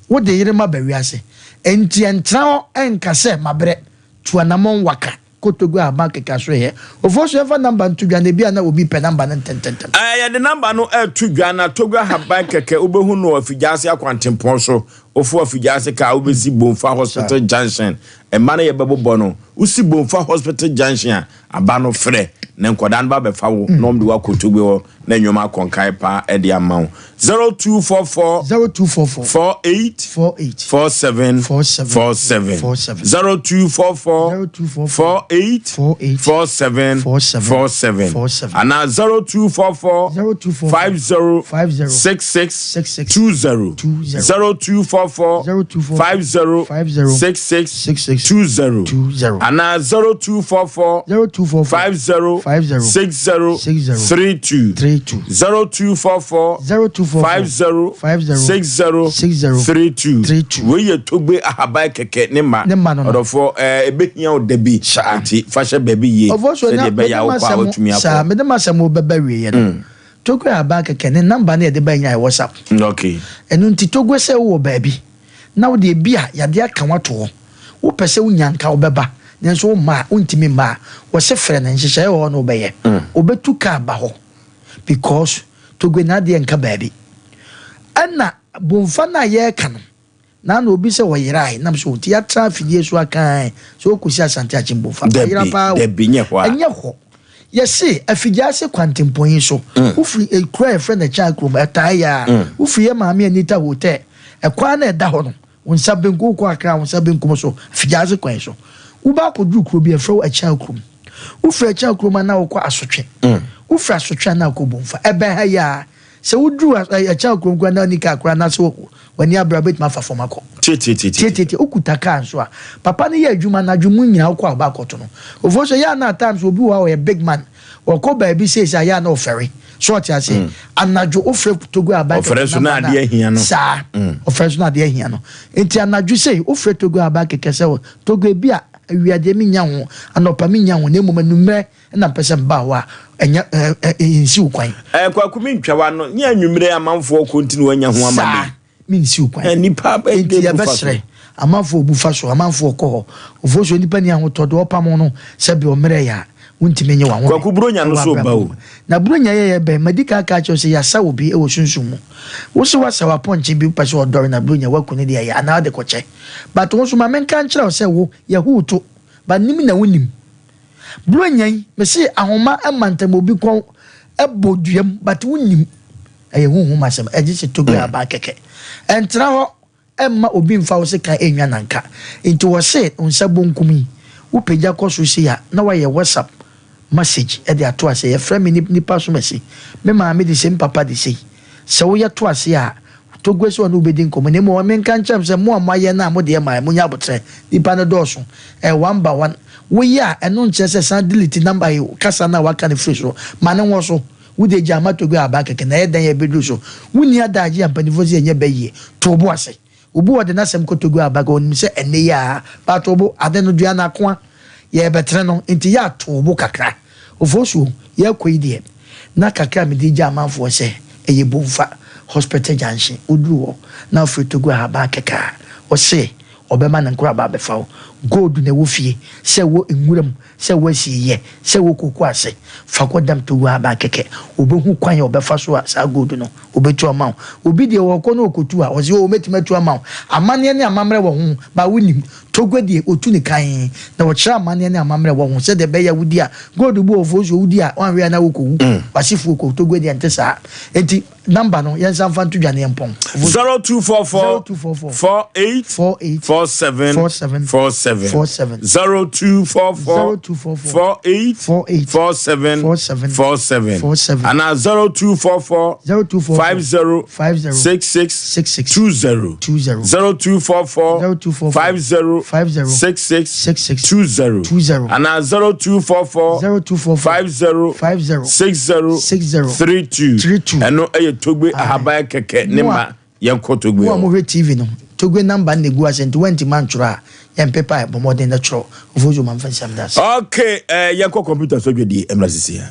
wode yere ma ba wiase. Enti ɛntena hɔ nka sɛ mabrɛ. Tu anamɔn waka. Kotogu a aban keka so yɛ. Ofosu yɛmfa number nto dwa na ebia na obi pɛ number no ntɛntɛntɛm. Ɛɛ yɛde number no ɛto dwa na Togo ahaban kɛkɛ wobɛhu no wɔ Afigyaase akwantempɔn so. Wofo Afigyaase kaa wobɛsi Bomfa Hospital Junction. Mma no yɛbɛbobɔ no. Wosi Bomfa Hospital Junction a, aba no frɛ na nkwadaa no ba bɛfa wo na wɔde wo akɔ Togbe hɔ na nneɛma akɔ nkae paa de ama wo. 0244 0244 48 48 47 47 47 47 0244 0244 48 48 47 47 47 47 anaa 0244 0244 50 50 66 66 20 20 0244 0244 50 50 66 66 20 20 anaa 0244 0244 50 50 60 60 32 32 0244 0244 50 50 60 60 32 32. Wei yɛ Togbe ahaban kɛkɛ ne ma Ne ma no no. Ɔdɔfoɔ ɛɛ ɛbɛhia wo da bi Saa. nti fa hyɛ baabi yie Ɔfɔ so sɛdeɛ na ɛbɛyɛ mede a wokɔ a m'asɛm woatumi saa akɔ. mede m'asɛm bɛba wieɛ no Togbe ahaban kɛkɛ ne number no yɛde ba nya yɛ WhatsApp. Okay. Ɛno nti Togbe sɛ wowɔ baabi na wode ebi a yadeɛ aka wo ato hɔ wopɛ sɛ wonya nka wobɛba nanso womma a wontumi mma a wɔse frɛ no nhyehyɛeɛ wɔ hɔ na wobɛyɛ wobɛtu kaa ba hɔ because Togbe n'adeɛ nka baabi ɛna Bomfa no a yɛreka no na na obi sɛ ɔyerae nam so nti yɛatra afidie so aka sɛ ɔkɔsi Asante Akyem Bomfa ɔyera Dabi, paa o dabi, nyɛ hɔ a. Ɛnyɛ hɔ yɛse Afigyaase kwantempɔn yi so wofiri ekuro a yɛfrɛ no Ɛkyɛn kurom ɛtaa yɛ a wofiri yɛ Maame Anita Hotel ɛkwan no a ɛda hɔ no wo nsa benkum wokɔ Accra wo nsa benkum so Afigyaase kwan so woba akɔduru kuro bi yɛfrɛ wo Ɛkyɛn kurom wofiri Ɛkyɛn kurom a na wokɔ Asotwe wofiri Asotwe a na wokɔ Bomfa ɛbɛn ha yi a Sɛ woduru Akyang kurom koraa na wonni kaa koraa anaasɛ w'ani abere a, wobɛtumi afa fam akɔ. Tietietie. Tietietie. Wokuta kaa nso a, papa no yɛ adwuma anadwo mu nyinaa wokɔ a ɔba akɔto no. Ofoɔ nso ɛyɛ a na at times obi wɔ hɔ a ɔyɛ big man, ɔkɔ baabi seesei a ɛyɛ a na ɔfɛre. So ɔte aseɛ? Anadwo wofrɛ Togo Aban Ɔfɛre kɛkɛ nso na number no adeɛ a, ahia no. saa. Ɔfɛre nso na adeɛ ahia no. Nti anadwo sei wofrɛ Togo Aban kɛkɛ sɛ Togo ebi a awia deɛ mennya ho, anɔpa mennya ho na mmom anwummerɛ na mpɛ sɛ meba hɔ a, ɛnyɛ ɛ ɛ nsi wo kwan. Ɛ Kwaku me ntwa w'ano nyɛ anwummerɛ amanfoɔ kɔ nti na wanya ho amane. Saa, me nsi wo kwan. Ɛ nipa bɛ Enti bu fa so. yɛbɛsrɛ amanfoɔ obu fa so, amanfoɔ kɔ hɔ. Ofosuo nipa ni ahotɔ deɛ ɔpam no sɛbe ɔmmerɛ yɛ a, wontumi nye w'ahome Kwaku Buronya no wɔ so ba abrabɔ o. mu. Na Buronya yɛ yɛ bɛn? Madi kan aka akyerɛ wo sɛ yɛasa obi wɔ sunsum mu. Wo se woasa w'apɔnkye bi wopɛ sɛ ɔdɔre na Buronya woaku no deɛ ɛyɛ anaa wode kɔkyɛ. But wo nso ma menka nkyerɛ wo sɛ wo, yɛahu wo to, but nim na wonim. Buronya yi mese ahoma mantam obi kɔn bɔ dua mu but wonnim ɛyɛ honhom asɛm ɛgye sɛ togbe aba kɛkɛ ɛntena hɔ ɛmma obi mfa wo sekan ɛnwa nanka nti wɔse wo nsa bonkum yi wopagya kɔ so sei a na wayɛ whatsapp message ɛde ato ase yɛfrɛ me nipa som asi me maame de sei me papa de sei sɛ woyɛ to ase a Togue sɛ ɔne wo bɛdi nkɔmmɔ na mmom menka nkyerɛ mo sɛ mo a moayɛ no a mo deɛ mae monyɛ aboterɛ nnipa no dɔɔso ɛyɛ one by one woyɛ a ɛno nkyerɛ sɛ san delete number yi kasa no a waka no firi so ma no nwɔ so wo deɛ gyaa ma Togue aba kɛkɛ na ɛyɛ dɛn a ɛbɛduru so wonni adaagye a mpanimfoɔ sɛ yɛnyɛ bɛ yie to wo bo ase Obi wɔ de n'asɛm kɔ Togo aba ka onim sɛ ɛnɛ yi ara but wo bo ade no dua no akoa yɛrebɛtene no nti yɛ a to wo bo kakra Ofosuo yɛrekɔ yi deɛ na kakra a mede gya amanfoɔ sɛ ɛyɛ Bomfa hospital junction woduru hɔ na wofiri Togo ahaban kɛkɛ a ɔse ɔbɛma ne nkoraba abɛfa wo gold na ɛwɔ fie sɛ ɛwɔ nwura mu Sɛ woasi yɛ sɛ wɔ koko ase fa kɔ dam to gu aba kɛkɛ obehu kwan a ɔbɛfa so a saa gold no obetu ama wo. Obi deɛ ɔkɔ na ɔkɔtu a ɔse oo mɛtumi atu ama wo. Amanneɛ ne amammerɛ wɔ ho but wonim. Togwa deɛ ɔtu no kann na ɔkyerɛ amanneɛ ne amammerɛ wɔ ho sɛdeɛ ɛbɛyɛ a wodi a gold bu wɔ fo so wodi a woanhwɛ a na wokɔwu. W'asefoɔ kɔ Togwa deɛ ɛnte saa. Enti Number no yɛnsan mfa nto dwa na yɛmpɔn. 0244 0244 48 48 47 47 47 47 0244 0244 48 48 47 47 47 47 anaa 0244 0244 50 50 66 66 20 20 0244 0244 50 50 66 66 20 20 anaa 0244 0244 50 50 60 60 32 32 ɛno ɛyɛ. yɛ Togbe ahaban kɛkɛ ne ma yɛnkɔ Togbe Mo a hɔ. mohwɛ TV no, Togbe number no na egu ase nti woantumi antwerɛ a, yɛn pepa ɛ, bɔ mmɔden na twerɛ. Ofosu ma mfa nsiam da ase. Ok, eh, yɛnkɔ computer so dwadie mmra sisi a.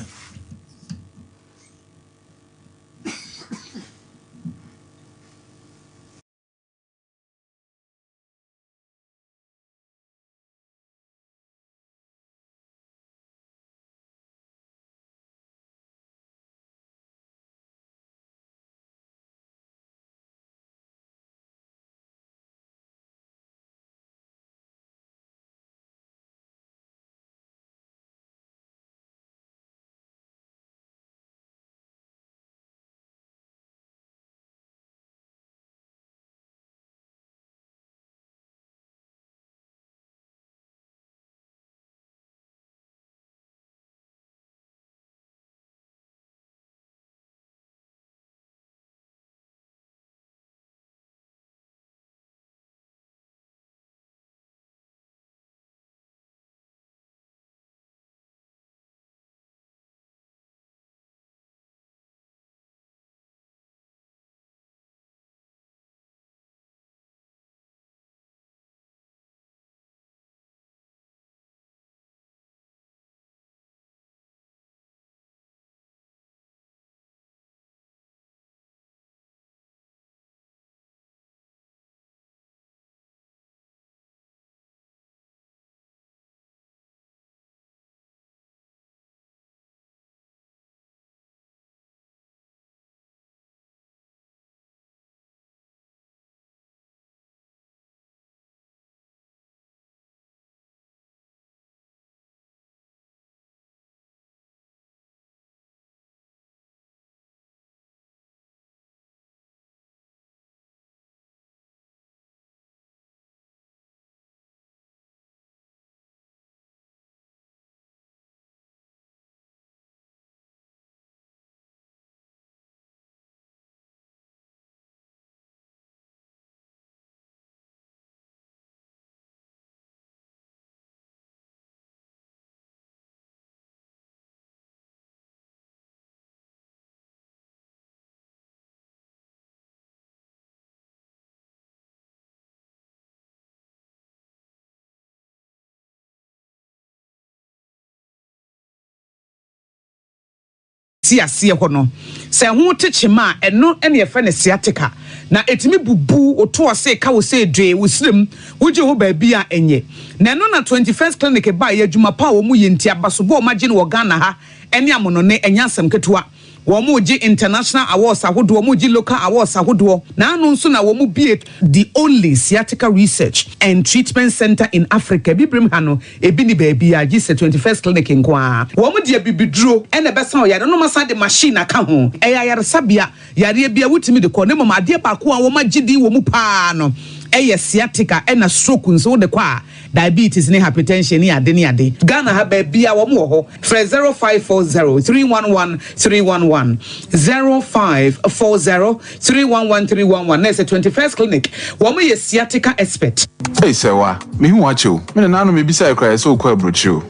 Si aseɛ hɔ no, sɛ ɛho te kyema a, ɛno na yɛfrɛ no sciatica, na ɛtumi bubu wo to ɔse ka wo sɛ dwee wo serem, wogye wo ho baabi a ɛnyɛ. Na ɛno na 21st Clinic baeɛ, adwuma pa a wɔn yɛ nti, abasobɔ a wɔn agye no wɔ Ghana ha ne amonone, ɛnyɛ asɛm ketewa. Wɔn regye international awards ahodoɔ, wɔn regye local awards ahodoɔ, na ano nso na wɔn bue the only sciatica research and treatment centre in Africa, Abibirem ha no, Ebi nni baabiara gye sɛ 21st Clinic nko ara. Wɔn de abibiduro na ɛbɛsa wo yare na wɔasan de machine aka ho. Ɛyɛ ayaresabea, yareɛ biara wotumi de kɔ na mmom adeɛ baako a wɔagye din wɔ mu pa ara no yɛ sciatica ɛna stroke nso wode kɔ a, diabetes ne hypertension ne ade ne ade. Ghana ha baabiara wɔn wɔ hɔ. Frɛ 0540 311 311, 0540 311 311 na ɛsɛ 21st Clinic. Wɔn yɛ sciatica expert. Ei Sɛwa, mehu wo akyɛ o. Me nananom mebisae koraa yɛ sɛ wokɔ aburokyire o.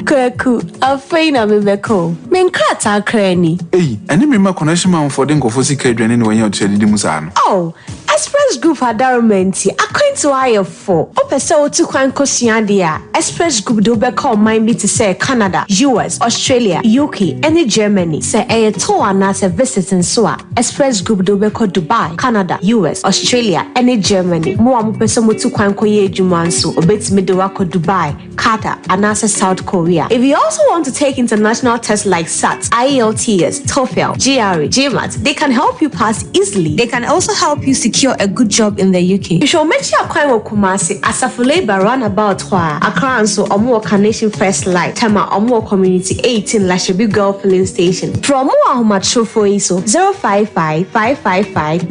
Kwaku, afei na mebɛkɔ o. Me nkrataa koraa ni. Ei, ɛne me mma connection manfoɔ de nkurɔfoɔ sika aduane na wɔanya ɔkyerɛ adidi mu saa no. Oh, Express Group adaworoma nti, akwantuo ayɛ fo. Wopɛ sɛ wotu kwan kɔsua adeɛ a, Express Group de wo bɛkɔ ɔman bi te sɛ Canada, US, Australia, UK, ne Germany. Sɛ ɛyɛ tour anaasɛ visit nso a, Express Group de wo bɛkɔ Dubai, Canada, US, Australia, ne Germany. Mo a mopɛ sɛ motu kwan kɔyɛ adwuma nso, wɔbɛtumi de wo akɔ Dubai, Qatar, anaasɛ South Korea. If you also want to take international tests like SAT, IELTS, TOEFL, GRE, GMAT, they can help you pass easily. They can also help you secure a good job in the UK. Hwehwɛ wɔn akyi akwan wɔ Kumasi, Asafo Labour Runabout hɔ a. Accra nso, wɔn wɔ Carnation First Light. Tema, wɔn wɔ Community 18 Lashibi Girl Filling Station. Frɛ wɔn wɔ ahomatrofoɔ yi so, 055 555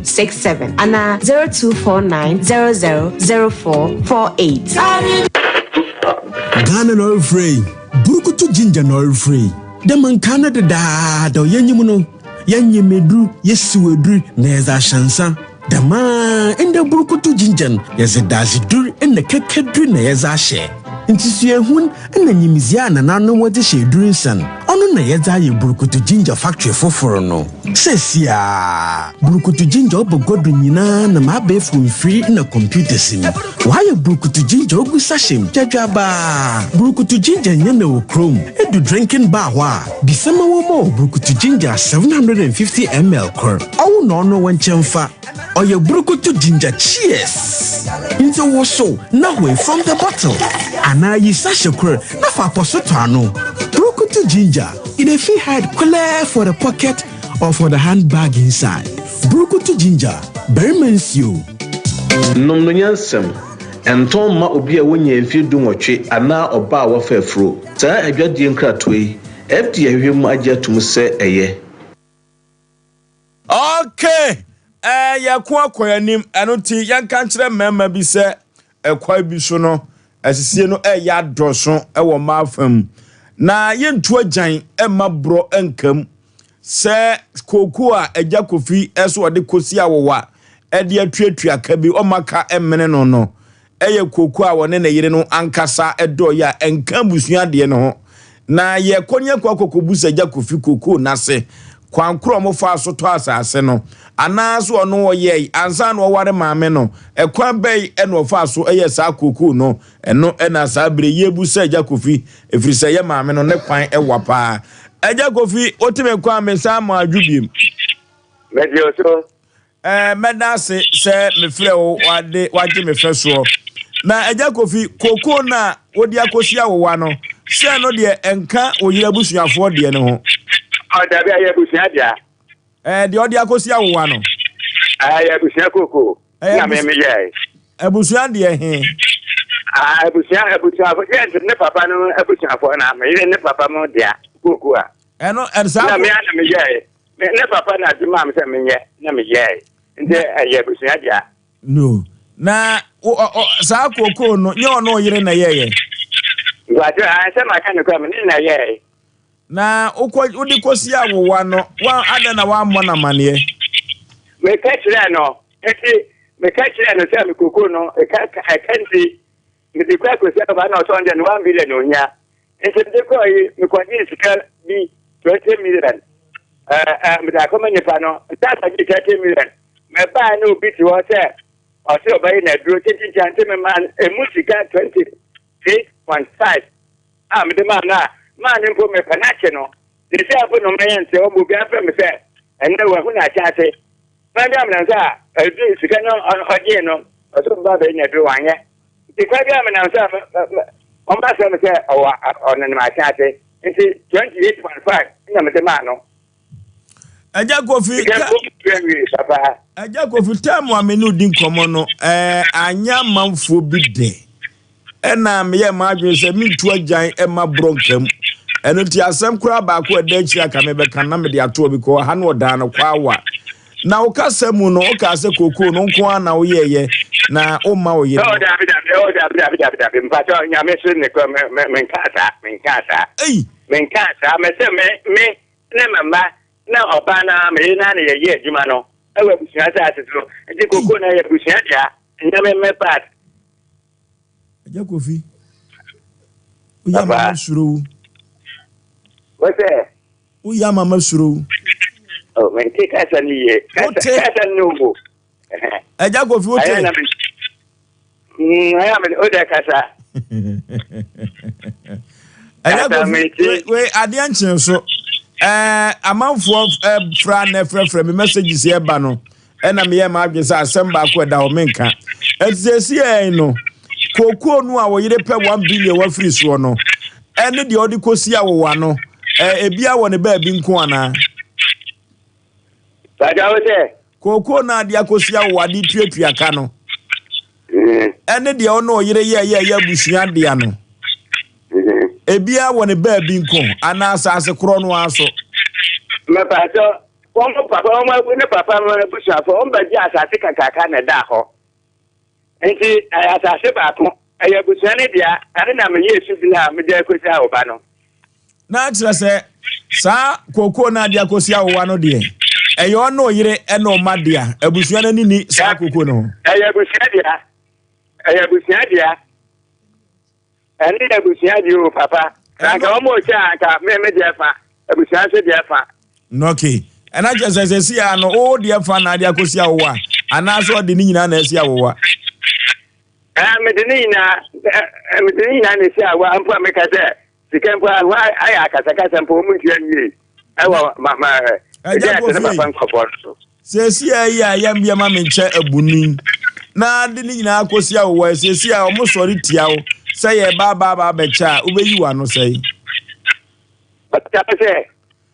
0067 anaa 0249 00 0448. Ghana na ɔrefrɛ yi, Burukutu Ginger na ɔrefrɛ yi. Dɛ ma nkaa no dedaada yɛnyim no, yɛnyem edur, yesiw edur na yɛdze ahyɛ nsa. Dɛm ara ndɛ Burukutu Ginger no, yɛdze dadzedur na kɛkɛdur na yɛdze ahyɛ. Ntsi suahun na nyimdzee a nananom wɔdze hyɛ edur nsa no, ɔno na. Ɔno na yɛdze ayɛ Burukutu Ginger Factory fofor no. Seseiara, Burukutu Ginger ɔba gua do nyina nam abaɛfor mfir na computers mu. Wɔayɛ Burukutu Ginger ogu sachet mu gyadwabaa. Burukutu Ginger nnyɛ na wɔ kurom. Edu drinking bar hɔ a, bisa ma wɔmma wo Burukutu Ginger 750 ml kor. Ɔwo na ɔno wo nkyɛmfa. Ɔyɛ Burukutu Ginger Cheers! Ntsi wosow na hoe from the bottle anaa yi sachet kor na fa apɔso tɔ ano. Burukutu Ginger, e dey fit hide clear for the pocket or for the handbag inside. Burukutu Ginger, barima nsuo. Nom no nyansam. Ɛntɔn mma obi a wanya mfeɛ dunwɔtwe anaa ɔbaa a wafa afuro. Saa adwadie nkratoɔ yi, FDA ahwehwɛ mu agye atom sɛ ɛyɛ. Okay, eh, yɛko akɔ yɛn anim, ɛno nti yɛnka nkyerɛ mmarima bi sɛ ɛkwan bi so no, asisie no ɛyɛ adɔso wɔ mmaa fam, na yɛntu agyan mma borɔ nkam sɛ kooko a agya Kofi ɛso ɔde kɔsi awowa ɛde atuatua ka bi ɔma ka mmene no no yɛ kooko a ɔne ne yere no ankasa dɔeɛ a ɛnka abusua adeɛ no ho. Na yɛkɔ ne yɛkɔ akɔkɔbu Agya Kofi kookoo no ase, kwan korɔ a wɔfaa so tɔ asase no, anaa so ɔno ɔyɛe ansa na ɔware maame no, ɛkwan bɛn na ɔfaa so yɛɛ saa kookoo no? Ɛno na saa berɛ yi yɛrebu sɛ Agya Kofi, ɛfiri sɛ yɛ maame no ne kwan wa paa. Agya Kofi, wote me kwan a mesan ma adwo biem. Mɛgye wo so. Ɛɛ, mɛda ase sɛ mefrɛ wo wade wagye me fɛ soɔ. Na Agya Kofi, kookoo no a wode akɔsi awowa no, sɛ ɛno deɛ ɛnka wo yere abusuafoɔ deɛ no ho? Ɔ, dabi, ɛyɛ abusua dea. Ɛɛ, deɛ ɔde akɔsi awowa no? Ɛyɛ abusua kookoo Ɛyɛ na me abus meyɛe. abusua deɛ he? Ah, abusua, abusuafo, yɛ nti ne papa no abusuafoɔ na me yere ne papa mo dea kookoo a. Ɛno, ɛno saa Na ko me ara na meyɛe. Me ne papa na ade maa me sɛ menyɛ, na meyɛe. Nti ɛyɛ abusua dea. No. Na wo, ɔ, ɔ, saa kookoo no, nyɛ ɔne ɔyere na ɛyɛeɛ? Mpakyɛ, ae, sɛ maka no koraa, me ne na ɛyɛe. Na wokɔ, wode kɔsi awowa no, wa, adɛn na woammɔ no amaneɛ? Meka kyerɛɛ no, nti meka kyerɛɛ no sɛ me kookoo no, ɛka, ɛka nti, Mede kɔe kɔsi aba na ɔtɔn deɛ no one billion na ohia. Nti mede kɔɔ yi mekɔgyee sika bi 20 million. Ɛɛ ɛɛ mede akɔma nipa no nsa akɔgye 30 million. Mɛbaa na obi te hɔ sɛ ɔsɛ ɔbɛyɛ na aduro kyenkyenkyen nti mema emu sika 26.5 a mede maa no a maa no mpo mepɛ no akye no. Sɛsɛ mpo na ɔma yɛnte hɔ ma obi afrɛ me sɛ ɛnnɛ wahu no akyɛ ase. Kwan bi a menam so a ɛdu sika no ɔgyee no ɔsɛ ɔba bɛyɛ na aduro wanyɛ. Nti kwan bi a menam so a wɔn asɛm sɛ ɔwɔ ɔnenam ahyɛn ase nti 28.5 na mede maa no. Agya Kofi, Agya Kofi, tɛm a me ne odi nkɔmmɔ no, ɛɛ anyɛ amanfoɔ bi dɛ. Ɛna meyɛɛ m'adwene sɛ mentu agyan mma borɔ nka mu. Ɛno nti asɛm koraa baako a ɛda akyiri a ka mebɛka na mede ato hɔ because ha no ɔdaa no kwaawa. Na wo kasa mu no wokaa sɛ kookoo no nko ara na woyɛɛyɛ na womma wo yere Oh, no. dabi dabi, oh dabi dabi dabi dabi. Mpakyɛ nyame so ne kɔ me me menkaa saa, menkaa saa. Ei! Menkaa saa. Me sɛ me me ne me mma na ɔbaa no ara me yere no ara na yɛyɛ adwuma no ɛwɔ abusua asase so. Nti kookoo no ɛyɛ abusua dea, nyɛ me me part. Agya Kofi, woyɛ ama Papa. masuro wo. Wosɛ? Woyɛ ama masuro wo. Oh, mente kasa no yie. Kasa, Wote? kasa no mu. Agya Kofi, wote? Ayɛ na me. Mm, ayɛ me, wode kasa. Agya Kasa Kofi, mente. wei wei adeɛ nkyee so. Ɛɛ amanfoɔ ɛɛ fra na ɛfrɛfrɛ me messages yɛ ba no. Ɛna meyɛɛ m'adwene sɛ asɛm baako a ɛda hɔ menka. Ɛnti seesei ɛn no, kookoo no a wo yere pɛ one billion wafiri soɔ no, ɛne deɛ ɔde kɔsi awowa no, ɛ, ebia wɔ ne baabi nko anaa? Bàtà wo sɛ. Kookoo no a de akɔsi awowa de tuatua ka no, ɛne deɛ ɔne ɔyere yɛɛyɛ ɛyɛ abusua dea no, ebia wɔ ne baabi nko anaa asase korɔ no ara so? Mepatɔ, Wɔn papa, wɔn abu ne papa no abusuafo, wɔn bɛgye asase kakraka na ɛda hɔ. Nti ɛyɛ asase baako, ɛyɛ abusua no dea, ɛno na meyɛɛ su bi a mede akɔsi awoba no. Na kyerɛ sɛ saa kookoo no a de akɔsi awowa no deɛ, ɛyɛ ɔne ɔyere ne ɔma dea, abusua no ani ni saa kookoo no ho. Ɛyɛ abusua dea, ɛyɛ abusua dea. Ɛno yɛ abusua deɛ o papa. Na nka wɔn rekyɛ a nka me me deɛ fa. Abusua nso deɛ fa. Okay. Ɛna kyerɛ sɛ sɛsi a no wo deɛ fa na ade akɔsi awowa anaasɛ ɔde ne nyinaa na asi awowa? Ɛɛ mede ne nyinaa ɛɛ mede ne nyinaa na esi awowa mpo a meka sɛ sika mpo a hɔ ayɛ akasakasa mpo wɔn ntua nwie ɛwɔ ma ma ɛgya ɛsɛ ne papa nkɔfoɔ no so. Sɛsi a yi a yɛn ma me nkyɛ abunu yi na ade ne nyinaa akɔsi awowa sɛsi a wɔn sɔre tia wo sɛ yɛ ba ba ba abɛkyɛ a wobɛyi w'ano sɛe. Ɔkyerɛ sɛ.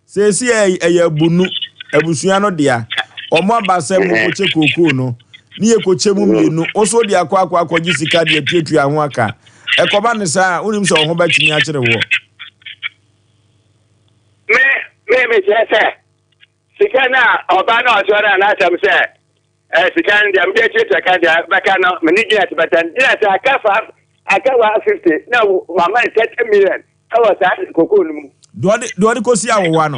Seesei ɛyɛ abunu, abusua no dea. Wɔn aba sɛ monkɔkyɛ kookoo no, ne yɛkɔkyɛ mu mmienu. Wo nso wode akɔ akɔ akɔgye sika de atuatua ho aka. Ɛkɔba no saa a, wonim sɛ wo ho bɛtumi akyere woɔ. Me, me, mekyerɛ sɛ, sika no a ɔbaa no a ɔte hɔ no a n'asɛm sɛ, eh, sika no deɛ mede atuatua ka deɛ bɛka no, me ne Janet bɛtɛn. Janet aka fa, aka 150 na mama no 30 million. Ɛwɔ saa kokoo no mu. Deɛ ɔde deɛ ɔde kɔsi awowa no.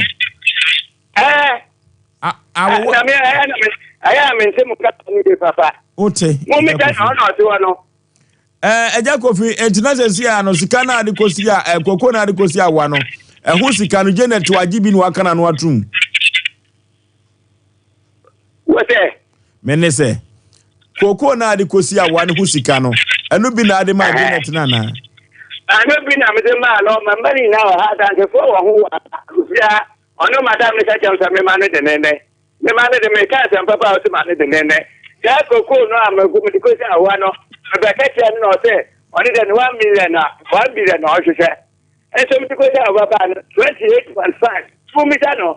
Ɛɛ. A awowa. Na me ɛyɛ na me ɛyɛ a me nte mo kasa no yie papa. Wote. Mo mi sɛ na ɔna ɔte hɔ no. Ɛɛ ɛgya kofi eti na sɛ si a no sika na ade kɔsi a ɛɛ koko na ade kɔsi awowa no ɛho sika no Janet wagye bi na waka n'ano atum. Wo sɛ. Me ne sɛ, kookoo no a ade kɔsi awoa no ho sika no, ɛno bi na ade maa Janet no anaa? Ɛno bi na mede maa no, ma mma no nyinaa wɔ ha, adansefoɔ wɔ ho wɔ ha, obiara, ɔno madam no ka kyerɛ me sɛ mema no dennennen, mema no de, meka asɛm papa a ɔse ma no dennennen. Saa kookoo no a mede kɔsi awoa no, mebɛka kyerɛ no na ɔse ɔno deɛ ne 1 million na 1 billion na ɔhwehwɛ. Nso mede kɔsi awoa baa no 28.5, mommisa no.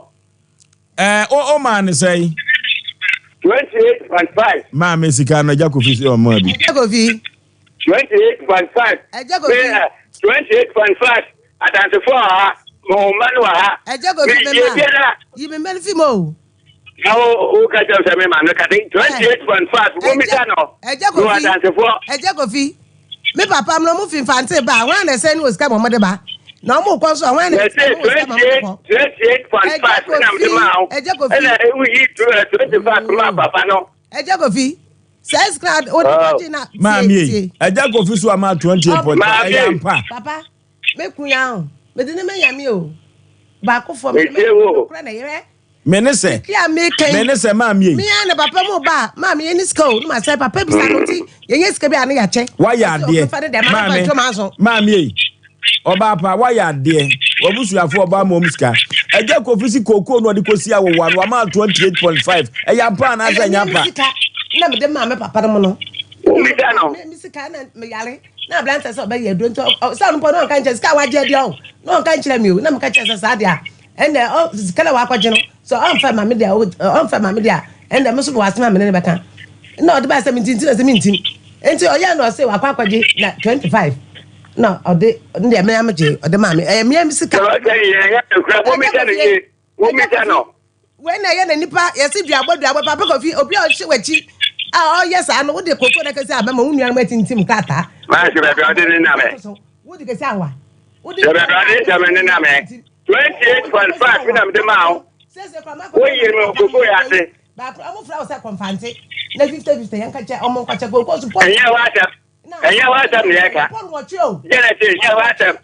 Ɛɛ o o maa ne sɛn? 28.5. Maa me sika no agya Kofi sɛ ɔmaa bi. Agya Kofi. 28.5. Agya Kofi. 28.5. Adansefo wɔ ha. Mo mma no wɔ ha. Agya Kofi me ma. Yi me mma no fi mu o. Na wo wo ka kyerɛ sɛ me ma no kade 28.5 wo misa no. Agya Kofi. Adansefoɔ. Agya Kofi. Me papa mmerɛ ɔmo fi Mfantse ba a, hwan na ɛsɛn ne wɔ sika ma ɔmo de ba? Na ɔmo kɔ nso a, hwan na ɛsɛn ne wɔ sika ma ɔmo de kɔ? Agya Kofi, Agya Kofi. Agya Kofi, sɛ sika o de kɔgye na tie Maame tie. Agya Kofi so ama 28.5 ɛyɛ ampa. Papa, me kun ya o, me de ne me nyame o. Baako fɔ me de me nyame kura na yɛrɛ. Me ne sɛ. Ti a meka yi. Me ne sɛ maame yi. Me a na papa mu ba maame yɛ ne sika o ne ma sɛ papa bisa no ti yɛnyɛ sika bi a ne yɛakyɛ. Wayɛ adeɛ maame maame yi ɔbaa pa wayɛ adeɛ wabusuafo ɔbaa ma ɔm sika ɛgya kofi si kookoo no ɔde kɔsi awowa no wama 28.5 ɛyɛ ampa anaasɛ ɛnyɛ ampa. Sika na mede maame papa no mu no. Womisa no. Me sika na meyare na aberante sɛ ɔbɛyɛ aduro nti sɛ ɔno mpo na ɔnka nkyerɛ sika a wagye adi ɔ na ɔnka nkyerɛ me o na meka kyerɛ sɛ saa deɛ a Ɛnna ɔ sika na wakɔgye no sɛ ɔmfa ma me deɛ ɔmfa ma me deɛ a ɛnna me nso mewɔ asɛm a me ne no bɛka na ɔde baa sɛ mentintim na sɛ mentim nti ɔyɛ na ɔse wakɔ akɔgye na 25 na ɔde ne deɛ mea megye ɔde maa me ɛyɛ mea me sika. Wei na ɛyɛ na nipa yɛse duabɔ duabɔ papa kofi obi a ɔhyɛ w'akyi a ɔyɛ saa no wode koko na kɛse abɛma wo nuanom atintim krataa. Maa sɛ baabi a ɔde ne nam ɛ. Wode kɛse awa. Sɛ baabi a ɔde nsɛm ne nam ɛ. 28.5 mi na mede maa wo. Woyere me wɔ koko yi ase. Ɛnyɛ w'asɛm. Ɛnyɛ w'asɛm na yɛka. Gyina ti ɛnyɛ w'asɛm.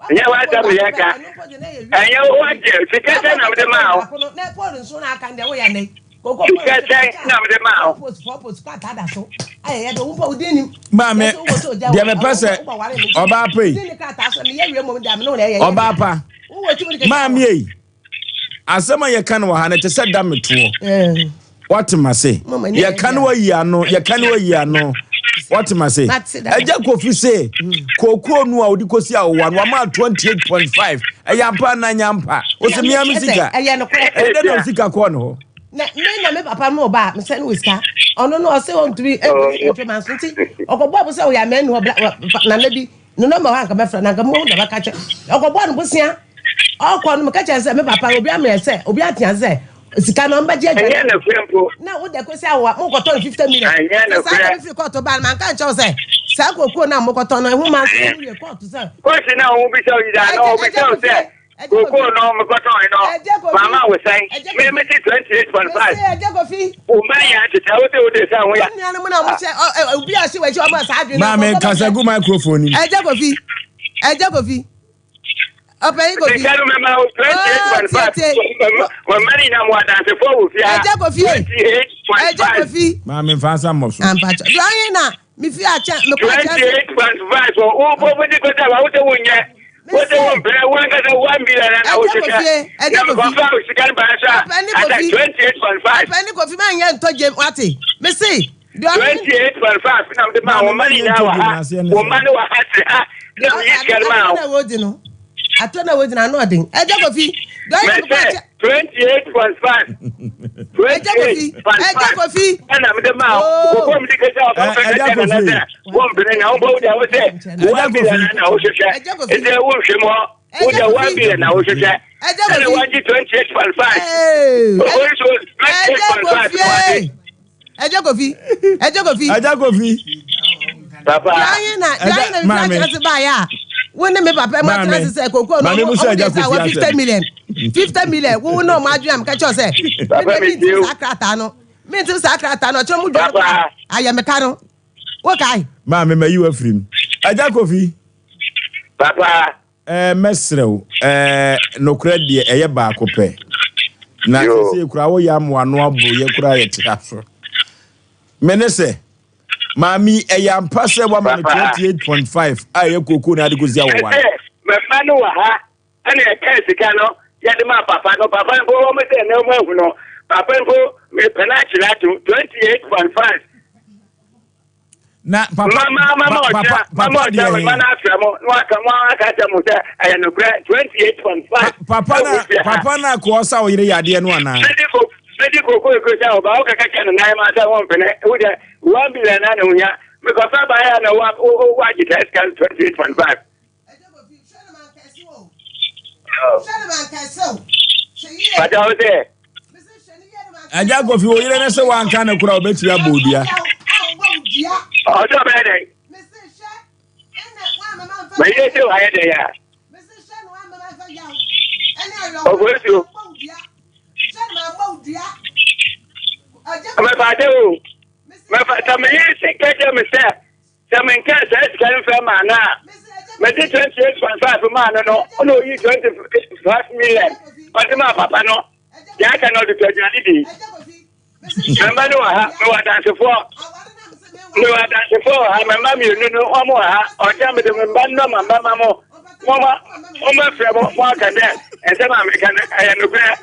Ɛnyɛ w'asɛm na yɛka. Ɛnyɛ w'agye sika sɛn na mede maa wo. Sika sɛn na mede maa wo. Maame, deɛ mepɛ sɛ ɔbaa pa yi, ɔbaa pa, maame yi, asɛm a yɛka no wɔ ha no te sɛ da metoɔ. Wate ma se, yɛka no wayi ano, yɛka no wayi ano. Wate ma se, ɛgya kofi se, kookoo no a wode kɔsi awowa no, wama 28.5, ɛyɛ ampa anaa nyɛ ampa? Ɔsɛ mea me sika. Ɛyɛ nokorɛ. Ɛdɛ na sika kɔɔ ne hɔ. Na me na me papa no ɔba a mesɛ no wɔ sika ɔno no ɔsɛ ɔntumi ɛntwe ma nso nti ɔkɔbɔ abo sɛ ɔyɛ amɛn hɔ bla nana bi ne nɔmba hɔ anka mɛfrɛ na anka mo na bɛka kyɛ ɔkɔbɔ no bosea ɔkɔ no meka kyerɛ sɛ me papa obi ameyɛ sɛ obi atea sɛ sika no ɔmbɛgye adwa ɛnyɛ nokorɛ mpo na wode kɔsi awowa mokɔtɔ no 50 million ɛnyɛ sɛ saa nokorɛ na mefiri kɔɔto baa no manka nkyɛw sɛ saa kookoo no a mokɔtɔ no ɛho ma nso wowie kɔɔto sɛ kɔsi na ɔmo bisa wo nyinaa na ɔmo bisa wo sɛ Kookoo no mekɔtɔn no mama wo sɛn? Me mete 28.5. Wo mma yɛ atete wo de wo de sɛ ho ya. Maame kasa gu microphone ni. Ɛgya Kofi, Ɛgya Kofi. Ɔpanyin Kofi. Sika no mɛma wo 28.5. Wɔn mma no nyinaa mo adansefoɔ wɔ fie ha. Ɛgya Kofi. 28.5. Ɛgya Kofi. Maame nfa nsa mmɔ so. Ampakyɛ. Deɛ ɔhe na mefi akyɛ mekɔ akyɛ. 28.5. Wo bɔ wo di kɔta wa wo sɛ wo nyɛ. Wo sɛ wo mpɛ wo ankasa 1 billion na wo hwehwɛ. Ɛgya Kofi. Na mekɔfa wo sika no baa so a. Ata 28.5. Ɔpanyin Kofi maa nyɛ ntɔ gyem wate. Mese. 28.5 na mede maa wɔn mma no nyinaa wɔ ha wɔn mma no wɔ ha te ha na meyi sika no maa wo. Ato na wogyina ano ɔden. Ɛgya Kofi. Mɛsɛ 28.5. 28.5. Ɛgya Kofi. Ɛna mede maa wo. Koko mi de kesa ɔka fɛ kɛkyɛ nana sɛ wɔn mpene na wɔn bɔ wodi awo sɛ wɔn bi na na wohwehwɛ. Ɛsɛ wɔnhwɛ mu hɔ. Wodi wɔn bi na wohwehwɛ. Ɛna wɔn gye 28.5. Oyi so 28.5 wɔn Ẹjẹ Kofi. Ẹjẹ Kofi. Ẹjẹ Kofi. Papa. Deɛ na deɛ na mi fi ase ba yɛ a wo ne me papa mu atena ase sɛ koko no ɔmo ɔmo de sɛ wɔ 50 million 50 million wo ne ɔmo adwene am kɛkyɛ sɛ Papa mi mi nti tie o. saa krataa no mi nti saa krataa no ɔkyerɛ mu dwa no Papa. ayɛ mi ka no wo kae. Maame ma yi wa firi mu. Agya Kofi. Papa. Ɛɛ mɛsrɛ wo, ɛɛ nokorɛ deɛ ɛyɛ baako pɛ. Na sesei koraa woyɛ ama w'ano aboro yɛ koraa yɛte ha so. Me ne sɛ, maame yi ɛyɛ ampa sɛ woama no 28.5 a ɛyɛ kookoo na ade kɔsi awɔwa no? Ɛsɛ mɛma no wɔ ha ɛna ɛkaa sika no yɛde maa papa no papa mpo wɔn sɛ ɛnɛ wɔn ahu no papa mpo mepɛ no akyerɛ ato 28.5. Na papa mama mama papa ɔkyerɛ mama papa deɛ ɔkyerɛ he mama n'afrɛ mo na waka mo aka kyerɛ mo sɛ ɛyɛ nokorɛ 28.5. Papa na papa na kɔɔ sa wo yere yadeɛ no anaa? Mede ko mede koko eko sɛ ɔba wo kɛkɛ kyɛ no nan ma sɛ wɔn mpene wo deɛ 1 billion na na ohia mekɔfa baeɛ a na wa wo wa agye saa sika 28.5. Pata wo sɛ. Agya Kofi wo yere ne sɛ wanka no koraa obetumi abɔ odua. Ɔsɛ ɔbɛyɛ dɛn? Mɛyɛ sɛ wayɛ dɛn a? Ɔfɔsuo. Mɛfa ade o. Mɛfa sɛ meyɛ sɛ kɛkyɛ me sɛ sɛ menka saa sika no mfɛ maa no a mede 28.5 maa no no ɔna ɔyi 25 million ɔde maa papa no deɛ aka no ɔde tɔ aduane di. Me mma no wɔ ha, mewɔ adansefoɔ. Mewɔ adansefoɔ wɔ ha, me mma mmienu no wɔn wɔ ha. Ɔkyɛ mede me mma no ma mma mo. Moma moma frɛ mo mo aka dɛ nsɛm a meka no ɛyɛ nokorɛ.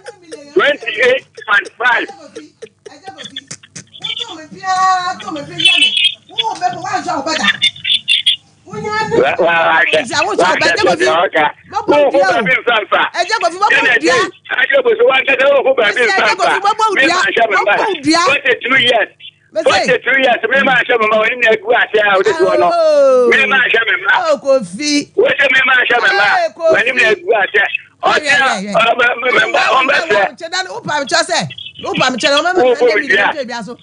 28.5. 42 years me ma ahyɛ me ma wɔn nyinaa gu ase a wɔde soɔ no me ma ahyɛ me ma wɔsɛ me ma ahyɛ me ma wɔn nyinaa gu ase ɔkyɛ ɔbɛ mɛ ɔbɛ fɛ. Wopam kyɛ sɛ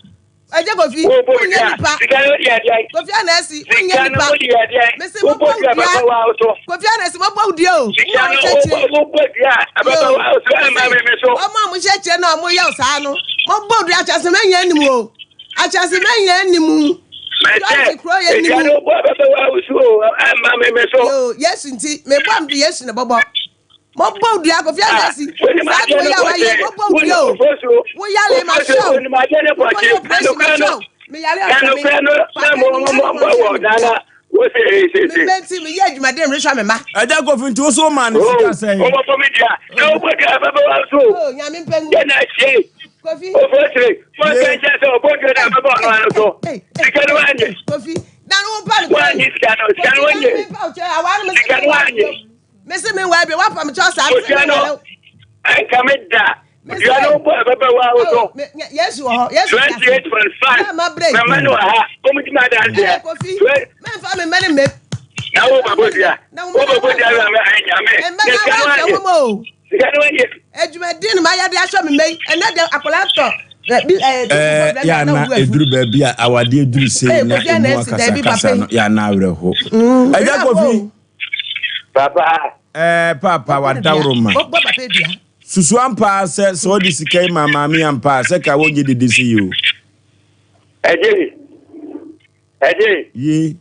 Ɛgya Kofi, wonyɛ nipa. Kofi Anansi, wonyɛ nipa. Mese mɔbɔ wo dua. Kofi Anansi, mɔbɔ wo dua o. Sika no wobɔ dua ɛbɛba wo so ɛma me me so. Ɔmo a mo hyɛ kyerɛ na ɔmo yɛ wo saa no, mɔbɔ wo dua akyase mɛnyɛ anim o. Akyase mɛnyɛ anim. Mɛsɛ, sika no wobɔ ɛbɛba wo so o ɛma me me so. Yo, Yesu nti, mebɔ a mede Yesu na bɔbɔ. Mɔbɔ wo dua Kofi Anansi. Saa de woyɛ a wayɛ mɔbɔ wo dua o. Woyare ma hwɛ o. Wokɔyɛ operation ma hwɛ o. Meyare ɔhwɛ me. Papa mi yare ma hwɛ me. Me mma nti meyɛ adwumaden mehwɛ me mma. Agya Kofi nti wo so woma no sika sɛn? Wobɔbɔ me dua na wobɔ dua bɛbɛ wa so. Oh, nyame mpɛ ngu. Yɛ na akyie. Kofi. Ofosire, mo nka nkyɛn sɛ ɔbɔ dua na bɛbɛ ɔno ano so. Sika no wanye. Kofi, na no wo mpa no. Wanye sika no, sika no wanye. Sika no wanye. Mese me wa bi wa pam kyɛw saa mese me wa. Ɛnka me da. Dua no bɔ ɛbɛbɛ wa wo so. Yesu wɔ hɔ. Yesu 28.5. Mɛma no wɔ ha. Wɔn ti ma danseɛ. Kofi. Mɛnfa me mɛ ne mɛ. Na wo bɛbɔ dua. Wo bɛbɔ dua wura mɛ ɛnyame. Mɛ na wa hwɛ wo mo. Sika no wanye. Adwumadin no ma yɛde ahyɛ me mɛ yi. Ɛnɛ de akwadaa tɔ. Yɛ ana ɛduru baabi a awadeɛ duru sei na ɛmu akasakasa no yɛ ana awerɛho. Agya Kofi. Papa. Ɛɛ paapa wadaworo ma. Susu ampa sɛ sɛ ɔde sika yi ma maame ampa sɛ ka wɔnyɛ dede sɛ yi o. Ɛgye. Ɛgye. Ye.